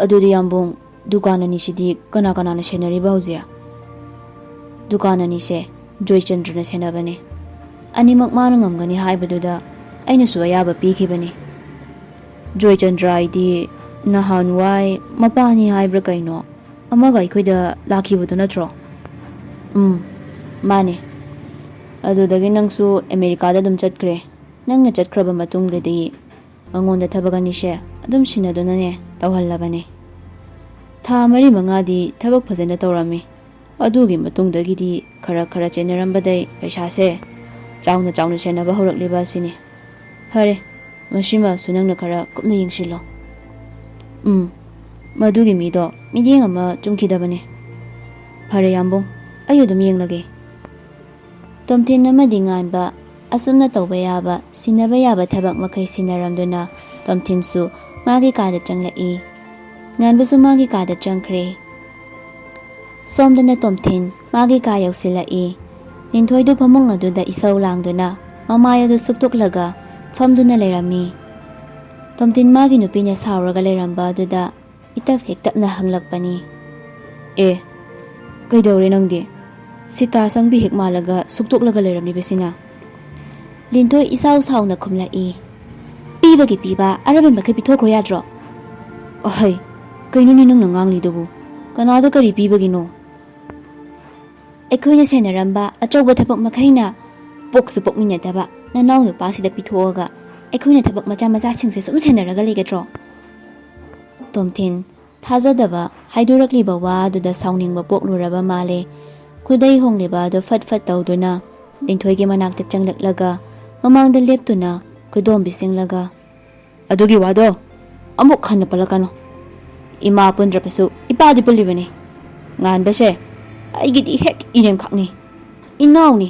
"ꯑꯗꯨꯗꯤ ꯌꯥꯝꯕꯨꯡ, ꯗꯨꯀꯥꯟ ꯑꯅꯤꯁꯤꯗꯤ ꯀꯅꯥ ꯀꯅꯥꯅ ꯁꯦꯟꯅꯔꯤꯕ ꯍꯧꯖꯤꯛ?" "ꯗꯨꯀꯥꯟ ꯑꯅꯤꯁꯦ ꯖꯣꯏꯆꯟꯗ꯭ꯔꯅ ꯁꯦꯟꯅꯕꯅꯦ꯫ ꯑꯅꯤꯃꯛ ꯃꯥꯅ ꯉꯝꯒꯅꯤ ꯍꯥꯏꯕꯗꯨꯗ ꯑꯩꯅꯁꯨ ꯑꯌꯥꯕ ꯄꯤꯈꯤꯕꯅꯤ꯫" "ꯖꯣꯏꯆꯟꯗ꯭ꯔ ꯍꯥꯏꯗꯤ ꯅꯍꯥꯟꯋꯥꯏ ꯃꯄꯥꯅꯤ ꯍꯥꯏꯕ꯭ꯔꯥ ꯀꯩꯅꯣ ꯑꯃꯒ ꯑꯩꯈꯣꯏꯗ ꯂꯥꯛꯈꯤꯕꯗꯨ ꯅꯠꯇ꯭ꯔꯣ?" "ꯎꯝ, ꯃꯥꯅꯦ꯫ ꯑꯗꯨꯗꯒꯤ ꯅꯪꯁꯨ ꯑꯃꯦꯔꯤꯀꯥꯗ ꯑꯗꯨꯝ ꯆꯠꯈ꯭ꯔꯦ꯫ ꯅꯪꯅ ꯆꯠꯈ꯭ꯔꯕ ꯃꯇꯨꯡꯗꯗꯤ ꯃꯉꯣꯟꯗ ꯊꯕꯛ ꯑꯅꯤꯁꯦ ꯑꯗꯨꯝ ꯁꯤꯟꯅꯗꯨꯅꯅꯦ ꯇꯧꯍꯜꯂꯕꯅꯦ꯫ ꯊꯥ ꯃꯔꯤ ꯃꯉꯥꯗꯤ ꯊꯕꯛ ꯐꯖꯅ ꯇꯧꯔꯝꯃꯤ꯫ ꯑꯗꯨꯒꯤ ꯃꯇꯨꯡꯗꯒꯤꯗꯤ ꯈꯔ ꯈꯔ ꯆꯦꯟꯅꯔꯝꯕꯗꯩ ꯄꯩꯁꯥꯁꯦ ꯆꯥꯎꯅ ꯆꯥꯎꯅ ꯆꯦꯟꯅꯕ ꯍꯧꯔꯛꯂꯤꯕ ꯑꯁꯤꯅꯤ꯫ ꯐꯔꯦ, ꯃꯁꯤꯃꯁꯨ ꯅꯪꯅ ꯈꯔ ꯀꯨꯞꯅ ꯌꯦꯡꯁꯤꯜꯂꯣ꯫" "ꯎꯝ, ꯃꯗꯨꯒꯤ ꯃꯤꯗꯣ ꯃꯤꯠꯌꯦꯡ ꯑꯃ ꯆꯨꯝꯈꯤꯗꯕꯅꯤ꯫ ꯐꯔꯦ ꯌꯥꯝꯕꯨꯡ, ꯑꯩ ꯑꯗꯨꯝ ꯌꯦꯡꯂꯒꯦ꯫" ꯇꯣꯝꯊꯤꯟ ꯑꯃꯗꯤ ꯉꯥꯟꯕ ꯑꯁꯨꯝꯅ ꯇꯧꯕ ꯌꯥꯕ, ꯁꯤꯟꯅꯕ ꯌꯥꯕ ꯊꯕꯛ ꯃꯈꯩ ꯁꯤꯟꯅꯔꯝꯗꯨꯅ ꯇꯣꯝꯊꯤꯟꯁꯨ ꯃꯥꯒꯤ ꯀꯥꯗ ꯆꯪꯂꯛꯏ꯫ ꯉꯥꯟꯕꯁꯨ ꯃꯥꯒꯤ ꯀꯥꯗ ꯆꯪꯈ꯭ꯔꯦ꯫ ꯁꯣꯝꯗꯅ ꯇꯣꯝꯊꯤꯟ ꯃꯥꯒꯤ ꯀꯥ ꯌꯧꯁꯤꯜꯂꯛꯏ꯫ ꯂꯤꯟꯊꯣꯏꯗꯨ ꯐꯃꯨꯡ ꯑꯗꯨꯗ ꯏꯁꯧ ꯂꯥꯡꯗꯨꯅ ꯃꯃꯥꯏ ꯑꯗꯨ ꯁꯨꯛꯇꯣꯛꯂꯒ ꯐꯝꯗꯨꯅ ꯂꯩꯔꯝꯃꯤ꯫ ꯇꯣꯝꯊꯤꯟ ꯃꯥꯒꯤ ꯅꯨꯄꯤꯅ ꯁꯥꯎꯔꯒ ꯂꯩꯔꯝꯕ ꯑꯗꯨꯗ ꯏꯇꯞ ꯍꯦꯛ ꯇꯞꯅ ꯍꯪꯂꯛꯄꯅꯤ꯫ "ꯑꯦ, ꯀꯩꯗꯧꯔꯦ ꯅꯪꯗꯤ? ꯁꯤꯇꯥ ꯁꯪꯕꯤ ꯍꯦꯛ ꯃꯥꯜꯂꯒ ꯁꯨꯛꯇꯣꯛꯂꯒ ꯂꯩꯔꯝꯂꯤꯕꯁꯤꯅ?" ꯂꯤꯟꯊꯣꯏ ꯏꯁꯥꯎ ꯁꯥꯎꯅ ꯈꯨꯝꯂꯛꯏ꯫ "ꯄꯤꯕꯒꯤ ꯄꯤꯕ, ꯑꯔꯦꯝꯕ ꯃꯈꯩ ꯄꯤꯊꯣꯛꯈ꯭ꯔꯣ ꯌꯥꯗ꯭ꯔꯣ?" "ꯑꯍꯩ, ꯀꯩꯅꯣꯅꯦ ꯅꯪꯅ ꯉꯥꯡꯂꯤꯗꯨꯕꯨ? ꯀꯅꯥꯗ ꯀꯔꯤ ꯄꯤꯕꯒꯤꯅꯣ?" "ꯑꯩꯈꯣꯏꯅ ꯁꯦꯟꯅꯔꯝꯕ ꯑꯆꯧꯕ ꯊꯕꯛ ꯃꯈꯩꯅ ꯄꯣꯛꯁꯨ ꯄꯣꯛꯃꯤꯟꯅꯗꯕ ꯅꯅꯥꯎ ꯅꯨꯄꯥꯁꯤꯗ ꯄꯤꯊꯣꯛꯑꯒ ꯑꯩꯈꯣꯏꯅ ꯊꯕꯛ ꯃꯆꯥ ꯃꯆꯥꯁꯤꯡꯁꯦ ꯁꯨꯝ ꯁꯦꯟꯅꯔꯒ ꯂꯩꯒꯗ꯭ꯔꯣ?" ꯇꯣꯝꯊꯤꯟ ꯊꯥꯖꯗꯕ ꯍꯥꯏꯗꯣꯔꯛꯂꯤꯕ ꯋꯥ ꯑꯗꯨꯗ ꯁꯥꯎꯅꯤꯡꯕ ꯄꯣꯛꯂꯨꯔꯕ ꯃꯥꯜꯂꯦ꯫ ꯈꯨꯗꯩ ꯍꯣꯡꯂꯤꯕ ꯑꯗꯨ ꯐꯠ ꯐꯠ ꯇꯧꯗꯨꯅ ꯂꯤꯟꯊꯣꯏꯒꯤ ꯃꯅꯥꯛꯇ ꯆꯪꯂꯛꯂꯒ ꯃꯃꯥꯡꯗ ꯂꯦꯞꯇꯨꯅ ꯈꯨꯗꯣꯝ ꯄꯤꯁꯤꯡꯂꯒ, "ꯑꯗꯨꯒꯤ ꯋꯥꯗꯣ ꯑꯃꯨꯛ ꯍꯟꯅ ꯄꯜꯂꯛꯀꯅꯨ꯫ ꯏꯃꯥ ꯄꯨꯟꯗ꯭ꯔꯕꯁꯨ ꯏꯄꯥꯗꯤ ꯄꯨꯜꯂꯤꯕꯅꯤ꯫ ꯉꯥꯟꯕꯁꯦ ꯑꯩꯒꯤꯗꯤ ꯍꯦꯛ ꯏꯔꯦꯝꯈꯛꯅꯤ, ꯏꯅꯥꯎꯅꯤ꯫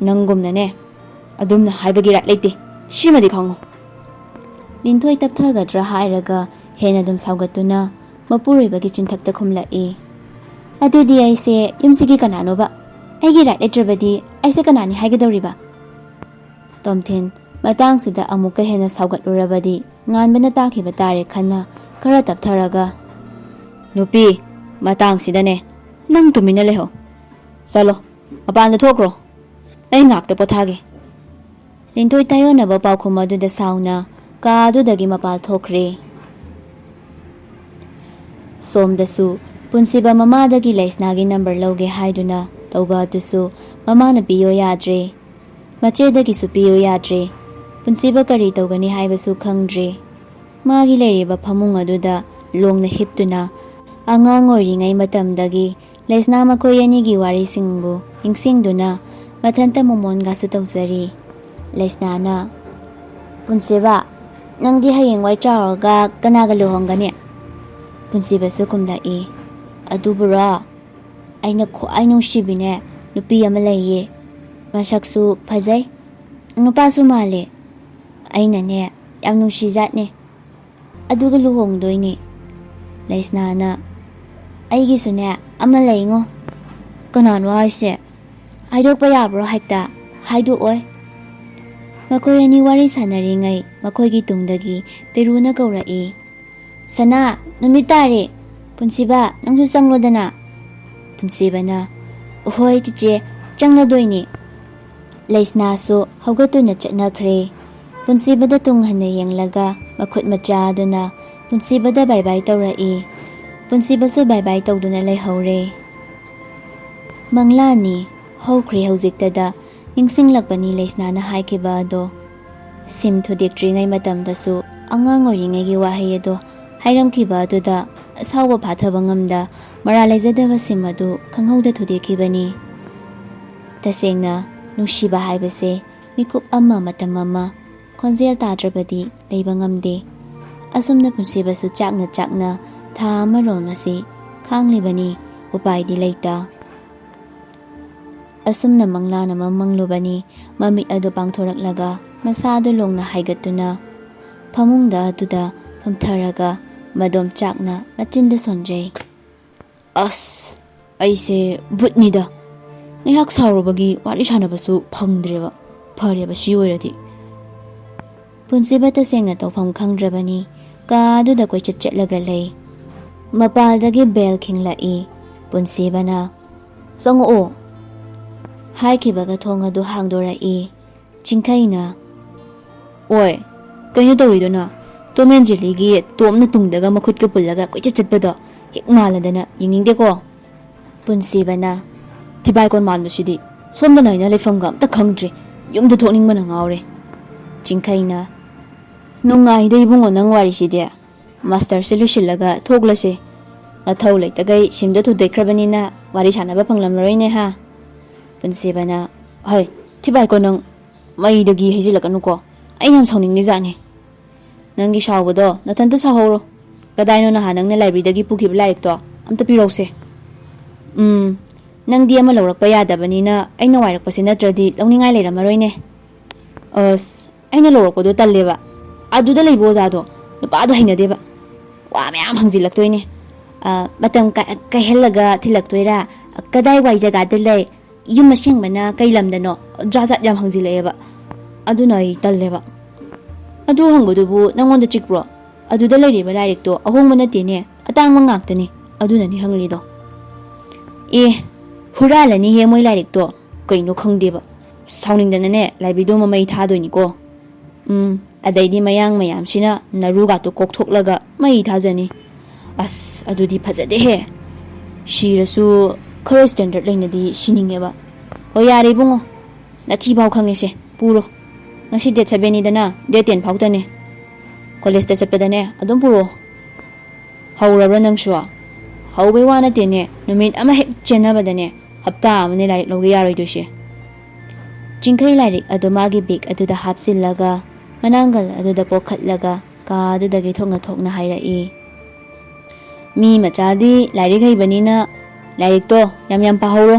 ꯅꯪꯒꯨꯝꯅꯅꯦ ꯑꯗꯨꯝꯅ ꯍꯥꯏꯕꯒꯤ ꯔꯥꯏꯠ ꯂꯩꯇꯦ, ꯁꯤꯃꯗꯤ ꯈꯪꯉꯨ꯫" ꯂꯤꯟꯊꯣꯏ ꯇꯞꯊꯒꯗ꯭ꯔꯥ ꯍꯥꯏꯔꯒ ꯍꯦꯟꯅ ꯑꯗꯨꯝ ꯁꯥꯎꯒꯠꯇꯨꯅ ꯃꯄꯨꯔꯣꯏꯕꯒꯤ ꯆꯤꯟꯊꯛꯇ ꯈꯨꯝꯂꯛꯏ꯫ "ꯑꯗꯨꯗꯤ ꯑꯩꯁꯦ ꯌꯨꯝꯁꯤꯒꯤ ꯀꯅꯥꯅꯣꯕ? ꯑꯩꯒꯤ right ꯂꯩꯇ꯭ꯔꯕꯗꯤ ꯑꯩꯁꯦ ꯀꯅꯥꯅꯤ ꯍꯥꯏꯒꯗꯧꯔꯤꯕ?" ꯇꯣꯝꯊꯤꯟ ꯃꯇꯥꯡꯁꯤꯗ ꯑꯃꯨꯛꯀ ꯍꯦꯟꯅ ꯁꯥꯎꯒꯠꯂꯨꯔꯕꯗꯤ ꯉꯥꯟꯕꯅ ꯇꯥꯈꯤꯕ ꯇꯥꯔꯦ ꯈꯟꯅ ꯈꯔ ꯇꯞꯊꯔꯒ, "ꯅꯨꯄꯤ, ꯃꯇꯥꯡꯁꯤꯗꯅꯦ ꯅꯪ ꯇꯨꯃꯤꯟꯅ ꯂꯩꯍꯧ꯫ ꯆꯠꯂꯣ, ꯃꯄꯥꯟꯗ ꯊꯣꯛꯈ꯭ꯔꯣ꯫ ꯑꯩ ꯉꯥꯛꯇ ꯄꯣꯊꯥꯒꯦ꯫" ꯂꯤꯟꯊꯣꯏ ꯇꯥꯏꯌꯣꯟꯅꯕ ꯄꯥꯎꯈꯨꯝ ꯑꯗꯨꯗ ꯁꯥꯎꯅ ꯀꯥ ꯑꯗꯨꯗꯒꯤ ꯃꯄꯥꯜ ꯊꯣꯛꯈ꯭ꯔꯦ꯫ ꯁꯣꯝꯗꯁꯨ ꯄꯨꯟꯁꯤꯕ ꯃꯃꯥꯗꯒꯤ ꯂꯩꯁꯅꯥꯒꯤ number ꯂꯧꯒꯦ ꯍꯥꯏꯗꯨꯅ ꯇꯧꯕ ꯑꯗꯨꯁꯨ ꯃꯃꯥꯅ ꯄꯤꯌꯣ ꯌꯥꯗ꯭ꯔꯦ꯫ ꯃꯆꯦꯗꯒꯤꯁꯨ ꯄꯤꯌꯣ ꯌꯥꯗ꯭ꯔꯦ꯫ ꯄꯨꯟꯁꯤꯕ ꯀꯔꯤ ꯇꯧꯒꯅꯤ ꯍꯥꯏꯕꯁꯨ ꯈꯪꯗ꯭ꯔꯦ꯫ ꯃꯥꯒꯤ ꯂꯩꯔꯤꯕ ꯐꯃꯨꯡ ꯑꯗꯨꯗ ꯂꯣꯡꯅ ꯍꯤꯞꯇꯨꯅ ꯑꯉꯥꯡ ꯑꯣꯏꯔꯤꯉꯩ ꯃꯇꯝꯗꯒꯤ ꯂꯩꯁꯅꯥ ꯃꯈꯣꯏ ꯑꯅꯤꯒꯤ ꯋꯥꯔꯤꯁꯤꯡꯕꯨ ꯅꯤꯡꯁꯤꯡꯗꯨꯅ ꯃꯊꯟꯇ ꯃꯣꯃꯣꯟꯒꯁꯨ ꯇꯧꯖꯔꯤ꯫ ꯂꯩꯁꯅꯥꯅ, "ꯄꯨꯟꯁꯤꯕ, ꯅꯪꯗꯤ ꯍꯌꯦꯡꯋꯥꯏ ꯆꯥꯎꯔꯒ ꯀꯅꯥꯒ ꯂꯨꯍꯣꯡꯒꯅꯤ?" ꯄꯨꯟꯁꯤꯕꯁꯨ ꯈꯨꯝꯂꯛꯏ, "ꯑꯗꯨꯕꯨꯔꯣ, ꯑꯩꯅ ꯈ꯭ꯋꯥꯏ ꯅꯨꯡꯁꯤꯕꯤꯅꯦ ꯅꯨꯄꯤ ꯑꯃ ꯂꯩꯌꯦ꯫ ꯃꯁꯛꯁꯨ ꯐꯖꯩ, ꯅꯨꯄꯥꯁꯨ ꯃꯥꯜꯂꯦ꯫ ꯑꯩꯅꯅꯦ ꯌꯥꯝ ꯅꯨꯡꯁꯤꯖꯥꯠꯅꯦ꯫ ꯑꯗꯨꯒ ꯂꯨꯍꯣꯡꯗꯣꯏꯅꯦ꯫" ꯂꯩꯁꯅꯥꯅ, "ꯑꯩꯒꯤꯁꯨꯅꯦ ꯑꯃ ꯂꯩꯉꯣ꯫" "ꯀꯅꯥꯅꯣ ꯍꯥꯏꯁꯦ? ꯍꯥꯏꯗꯣꯛꯄ ꯌꯥꯕ꯭ꯔꯣ ꯍꯦꯛꯇ?" "ꯍꯥꯏꯗꯣꯛꯑꯣꯏ꯫" ꯃꯈꯣꯏ ꯑꯅꯤ ꯋꯥꯔꯤ ꯁꯥꯟꯅꯔꯤꯉꯩ ꯃꯈꯣꯏꯒꯤ ꯇꯨꯡꯗꯒꯤ ꯄꯦꯔꯨꯅ ꯀꯧꯔꯛꯏ, "ꯁꯅꯥ, ꯅꯨꯃꯤꯠ ꯇꯥꯔꯦ꯫ ꯄꯨꯟꯁꯤꯕ, ꯅꯪꯁꯨ ꯆꯪꯂꯣꯗꯅ꯫" ꯄꯨꯟꯁꯤꯕꯅ, "ꯍꯣꯏ ꯆꯤꯆꯦ, ꯆꯪꯂꯗꯣꯏꯅꯤ꯫" ꯂꯩꯁꯅꯥꯁꯨ ꯍꯧꯒꯠꯇꯨꯅ ꯆꯠꯅꯈ꯭ꯔꯦ꯫ ꯄꯨꯟꯁꯤꯕꯗ ꯇꯨꯡ ꯍꯟꯅ ꯌꯦꯡꯂꯒ ꯃꯈꯨꯠ ꯃꯆꯥ ꯑꯗꯨꯅ ꯄꯨꯟꯁꯤꯕꯗ bye bye ꯇꯧꯔꯛꯏ꯫ ꯄꯨꯟꯁꯤꯕꯁꯨ bye bye ꯇꯧꯗꯨꯅ ꯂꯩꯍꯧꯔꯦ꯫ ꯃꯪꯂꯥꯅꯤ ꯍꯧꯈ꯭ꯔꯦ ꯍꯧꯖꯤꯛꯇꯗ꯫ ꯅꯤꯡꯁꯤꯡꯂꯛꯄꯅꯤ ꯂꯩꯁꯅꯥꯅ ꯍꯥꯏꯈꯤꯕ ꯑꯗꯣ꯫ ꯁꯤꯝ ꯊꯨꯗꯦꯛꯇ꯭ꯔꯤꯉꯩ ꯃꯇꯝꯗꯁꯨ ꯑꯉꯥꯡ ꯑꯣꯏꯔꯤꯉꯩꯒꯤ ꯋꯥꯍꯩ ꯑꯗꯣ ꯍꯥꯏꯔꯝꯈꯤꯕ ꯑꯗꯨꯗ ꯑꯁꯥꯎꯕ ꯐꯥꯊꯕ ꯉꯝꯗ ꯃꯔꯥꯜ ꯂꯩꯖꯗꯕ ꯁꯤꯝ ꯑꯗꯨ ꯈꯪꯍꯧꯗ ꯊꯨꯗꯦꯛꯈꯤꯕꯅꯤ꯫ ꯇꯁꯦꯡꯅ ꯅꯨꯡꯁꯤꯕ ꯍꯥꯏꯕꯁꯦ ꯃꯤꯀꯨꯞ ꯑꯃ, ꯃꯇꯝ ꯑꯃ, ꯈꯣꯟꯖꯦꯜ ꯇꯥꯗ꯭ꯔꯕꯗꯤ ꯂꯩꯕ ꯉꯝꯗꯦ꯫ ꯑꯁꯨꯝꯅ ꯄꯨꯟꯁꯤꯕꯁꯨ ꯆꯥꯛꯅ ꯆꯥꯛꯅ ꯊꯥ ꯑꯃꯔꯣꯝ ꯑꯁꯤ ꯈꯥꯡꯂꯤꯕꯅꯤ, ꯎꯄꯥꯏꯗꯤ ꯂꯩꯇ꯫ ꯑꯁꯨꯝꯅ ꯃꯪꯂꯥꯟ ꯑꯃ ꯃꯪꯂꯨꯕꯅꯤ꯫ ꯃꯃꯤꯠ ꯑꯗꯨ ꯄꯥꯡꯊꯣꯔꯛꯂꯒ ꯃꯁꯥ ꯑꯗꯨ ꯂꯣꯡꯅ ꯍꯥꯏꯒꯠꯇꯨꯅ, ꯐꯃꯨꯡꯗ ꯑꯗꯨꯗ ꯐꯝꯊꯔꯒ ꯃꯗꯣꯝ ꯆꯥꯛꯅ ꯃꯆꯤꯟꯗ ꯁꯣꯟꯖꯩ꯫ ꯑꯁ, ꯑꯩꯁꯦ ꯕꯨꯠꯅꯤꯗ꯫ ꯉꯥꯏꯍꯥꯛ ꯁꯥꯎꯔꯨꯕꯒꯤ ꯋꯥꯔꯤ ꯁꯥꯟꯅꯕꯁꯨ ꯐꯪꯗ꯭ꯔꯦꯕ꯫ ꯐꯔꯦꯕ ꯁꯤ ꯑꯣꯏꯔꯗꯤ꯫ ꯄꯨꯟꯁꯤꯕ ꯇꯁꯦꯡꯅ ꯇꯧꯐꯝ ꯈꯪꯗ꯭ꯔꯕꯅꯤ꯫ ꯀꯥ ꯑꯗꯨꯗ ꯀꯣꯏꯆꯠ ꯆꯠꯂꯒ ꯂꯩ꯫ ꯃꯄꯥꯜꯗꯒꯤ ꯕꯦꯜ ꯈꯤꯡꯂꯛꯏ꯫ ꯄꯨꯟꯁꯤꯕꯅ, "ꯆꯪꯉꯛꯑꯣ" ꯍꯥꯏꯈꯤꯕꯒ ꯊꯣꯡ ꯑꯗꯨ ꯍꯥꯡꯗꯣꯔꯛꯏ꯫ ꯆꯤꯡꯈꯩꯅ, "ꯑꯣꯏ, ꯀꯩꯅꯣ ꯇꯧꯔꯤꯗꯨꯅ? ꯇꯣꯝ ꯑꯦꯟ ꯖꯦꯔꯤꯒꯤ ꯇꯣꯝꯅ ꯇꯨꯡꯗꯒ ꯃꯈꯨꯠꯀ ꯄꯨꯜꯂꯒ ꯀꯣꯏꯆꯠ ꯆꯠꯄꯗꯣ ꯍꯦꯛ ꯃꯥꯜꯂꯗꯅ ꯌꯦꯡꯅꯤꯡꯗꯦꯀꯣ?" ꯄꯨꯟꯁꯤꯕꯅ, "ꯊꯤꯕꯥꯏ ꯀꯣꯟ ꯃꯥꯟꯕꯁꯤꯗꯤ, ꯁꯣꯝꯗ ꯂꯩꯅ ꯂꯩꯐꯝꯒ ꯑꯝꯇ ꯈꯪꯗ꯭ꯔꯦ꯫ ꯌꯨꯝꯗ ꯊꯣꯛꯅꯤꯡꯕꯅ ꯉꯥꯎꯔꯦ꯫" ꯆꯤꯡꯈꯩꯅ, "ꯅꯨꯡꯉꯥꯏꯗ ꯏꯕꯨꯡꯉꯣ ꯅꯪ ꯋꯥꯔꯤꯁꯤꯗꯤ꯫ ꯃꯥꯁꯇꯔꯁꯦ ꯂꯣꯏꯁꯤꯜꯂꯒ ꯊꯣꯛꯂꯁꯦ꯫ ꯅꯊꯧ ꯂꯩꯇꯈꯩ ꯁꯤꯝꯗ ꯊꯨꯗꯦꯛꯈ꯭ꯔꯕꯅꯤꯅ ꯋꯥꯔꯤ ꯁꯥꯟꯅꯕ ꯐꯪꯂꯝꯂꯔꯣꯏꯅꯦ ꯍꯥ?" ꯄꯨꯟꯁꯤꯕꯅ, "ꯍꯣꯏ, ꯊꯤꯕꯥꯏꯀꯣ ꯅꯪ ꯃꯩꯗꯒꯤ ꯍꯩꯖꯤꯜꯂꯛꯀꯅꯨꯀꯣ꯫ ꯑꯩ ꯌꯥꯝ ꯁꯥꯎꯅꯤꯡꯂꯤꯖꯥꯠꯅꯤ꯫ ꯅꯪꯒꯤ ꯁꯥꯎꯕꯗꯣ ꯅꯊꯟꯇ ꯁꯥꯎꯍꯧꯔꯣ꯫ ꯀꯗꯥꯏꯅꯣ ꯅꯍꯥꯟ ꯅꯪꯅ ꯂꯥꯏꯕ꯭ꯔꯦꯔꯤꯗꯒꯤ ꯄꯨꯈꯤꯕ ꯂꯥꯏꯔꯤꯛꯇꯣ? ꯑꯝꯇ ꯄꯤꯔꯧꯁꯦ꯫" "ꯎꯝ, ꯅꯪꯗꯤ ꯑꯃ ꯂꯧꯔꯛꯄ ꯌꯥꯗꯕꯅꯤꯅ ꯑꯩꯅ ꯋꯥꯏꯔꯛꯄꯁꯦ ꯅꯠꯇ꯭ꯔꯗꯤ ꯂꯧꯅꯤꯡꯉꯥꯏ ꯂꯩꯔꯝꯃꯔꯣꯏꯅꯦ꯫" "ꯑꯁ, ꯑꯩꯅ ꯂꯧꯔꯛꯄꯗꯣ ꯇꯜꯂꯦꯕ꯫ ꯑꯗꯨꯗ ꯂꯩꯕ ꯑꯣꯖꯥꯗꯣ ꯅꯨꯄꯥꯗꯣ ꯍꯩꯅꯗꯦꯕ꯫ ꯋꯥ ꯃꯌꯥꯝ ꯍꯪꯖꯤꯜꯂꯛꯇꯣꯏꯅꯦ꯫ ꯑ, ꯃꯇꯝ ꯀꯥ-, ꯀꯥꯏꯍꯜꯂꯒ ꯊꯤꯜꯂꯛꯇꯣꯏꯔꯥ? ꯀꯗꯥꯏ ꯋꯥꯏ ꯖꯒꯥꯗ ꯂꯩ? ꯌꯨꯝ ꯑꯁꯦꯡꯕꯅ ꯀꯩ ꯂꯝꯗꯅꯣ?" ꯖꯥꯠ ꯖꯥꯠ ꯌꯥꯝ ꯍꯪꯖꯤꯜꯂꯛꯑꯦꯕ꯫ ꯑꯗꯨꯅ ꯑꯩ ꯇꯜꯂꯦꯕ꯫ "ꯑꯗꯨ ꯍꯪꯕꯗꯨꯕꯨ ꯅꯪꯉꯣꯟꯗ ꯆꯤꯛꯄ꯭ꯔꯣ? ꯑꯗꯨꯗ ꯂꯩꯔꯤꯕ ꯂꯥꯏꯔꯤꯛꯇꯣ ꯑꯍꯣꯡꯕ ꯅꯠꯇꯦꯅꯦ, ꯑꯇꯥꯡꯕ ꯉꯥꯛꯇꯅꯤ꯫ ꯑꯗꯨꯅꯅꯤ ꯍꯪꯂꯤꯗꯣ꯫" "ꯑꯦ, ꯍꯨꯔꯥꯜꯂꯅꯤꯍꯦ ꯃꯣꯏ ꯂꯥꯏꯔꯤꯛꯇꯣ꯫ ꯀꯩꯅꯣ ꯈꯪꯗꯦꯕ꯫ ꯁꯥꯎꯅꯤꯡꯗꯅꯅꯦ ꯂꯥꯏꯕ꯭ꯔꯦꯔꯤꯗꯣ ꯃꯃꯩ ꯊꯥꯗꯣꯏꯅꯤꯀꯣ꯫ ꯎꯝ, ꯑꯗꯩꯗꯤ ꯃꯌꯥꯡ ꯃꯌꯥꯝꯁꯤꯅ ꯅꯔꯨꯒꯥꯇꯣ ꯀꯣꯛꯊꯣꯛꯂꯒ ꯃꯩ ꯊꯥꯖꯅꯤ꯫ ꯑꯁ, ꯑꯗꯨꯗꯤ ꯐꯖꯗꯦꯍꯦ꯫ ꯁꯤꯔꯁꯨ ꯈꯔ ꯁ꯭ꯇꯦꯟꯗꯔꯗ ꯂꯩꯅꯗꯤ ꯁꯤꯅꯤꯡꯉꯦꯕ꯫" "ꯍꯣꯏ, ꯌꯥꯔꯦ ꯏꯕꯨꯡꯉꯣ, ꯅꯊꯤꯐꯥꯎ ꯈꯪꯉꯦꯁꯦ, ꯄꯨꯔꯣ꯫ ꯉꯁꯤ ꯗꯦꯠ ꯁꯕꯦꯟꯅꯤꯗꯅ, ꯗꯦꯠ ꯇꯦꯟ ꯐꯥꯎꯇꯅꯦ꯫ ꯀꯣꯂꯦꯖꯇ ꯆꯠꯄꯗꯅꯦ ꯑꯗꯨꯝ ꯄꯨꯔꯛꯑꯣ꯫" "ꯍꯧꯔꯕ꯭ꯔꯥ ꯅꯪꯁꯨ? ꯍꯧꯕꯩ ꯋꯥ ꯅꯠꯇꯦꯅꯦ, ꯅꯨꯃꯤꯠ ꯑꯃ ꯍꯦꯛ ꯆꯦꯟꯅꯕꯗꯅꯦ ꯍꯞꯇꯥ ꯑꯃꯅꯦ ꯂꯥꯏꯔꯤꯛ ꯂꯧꯒꯦ ꯌꯥꯔꯣꯏꯗꯣꯏꯁꯦ꯫" ꯆꯤꯡꯈꯩ ꯂꯥꯏꯔꯤꯛ ꯑꯗꯨ ꯃꯥꯒꯤ ꯕꯦꯒ ꯑꯗꯨꯗ ꯍꯥꯞꯆꯤꯜꯂꯒ, ꯃꯅꯥꯡꯒꯜ ꯑꯗꯨꯗ ꯄꯣꯛꯈꯠꯂꯒ, ꯀꯥ ꯑꯗꯨꯗꯒꯤ ꯊꯣꯛꯅ ꯊꯣꯛꯅ ꯍꯥꯏꯔꯛꯏ, "ꯃꯤ ꯃꯆꯥꯗꯤ ꯂꯥꯏꯔꯤꯛ ꯍꯩꯕꯅꯤꯅ ꯂꯥꯏꯔꯤꯛꯇꯣ ꯌꯥꯝ ꯌꯥꯝ ꯄꯥꯍꯧꯔꯣ꯫"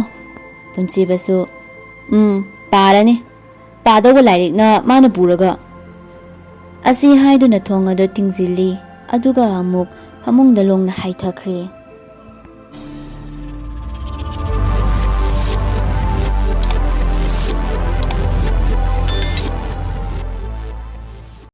ꯄꯨꯟꯁꯤꯕꯁꯨ, "ꯎꯝ, ꯄꯥꯔꯅꯤ꯫ ꯄꯥꯗꯧꯕ ꯂꯥꯏꯔꯤꯛꯅ ꯃꯥꯅ ꯄꯨꯔꯒ ꯑꯁꯤ ꯍꯥꯏꯗꯨꯅ ꯊꯣꯡ ꯑꯗꯨ ꯊꯤꯡꯖꯤꯜꯂꯤ꯫ ꯑꯗꯨꯒ ꯑꯃꯨꯛ ꯐꯃꯨꯡꯗ ꯂꯣꯡꯅ ꯍꯥꯏꯊꯈ꯭ꯔꯦ꯫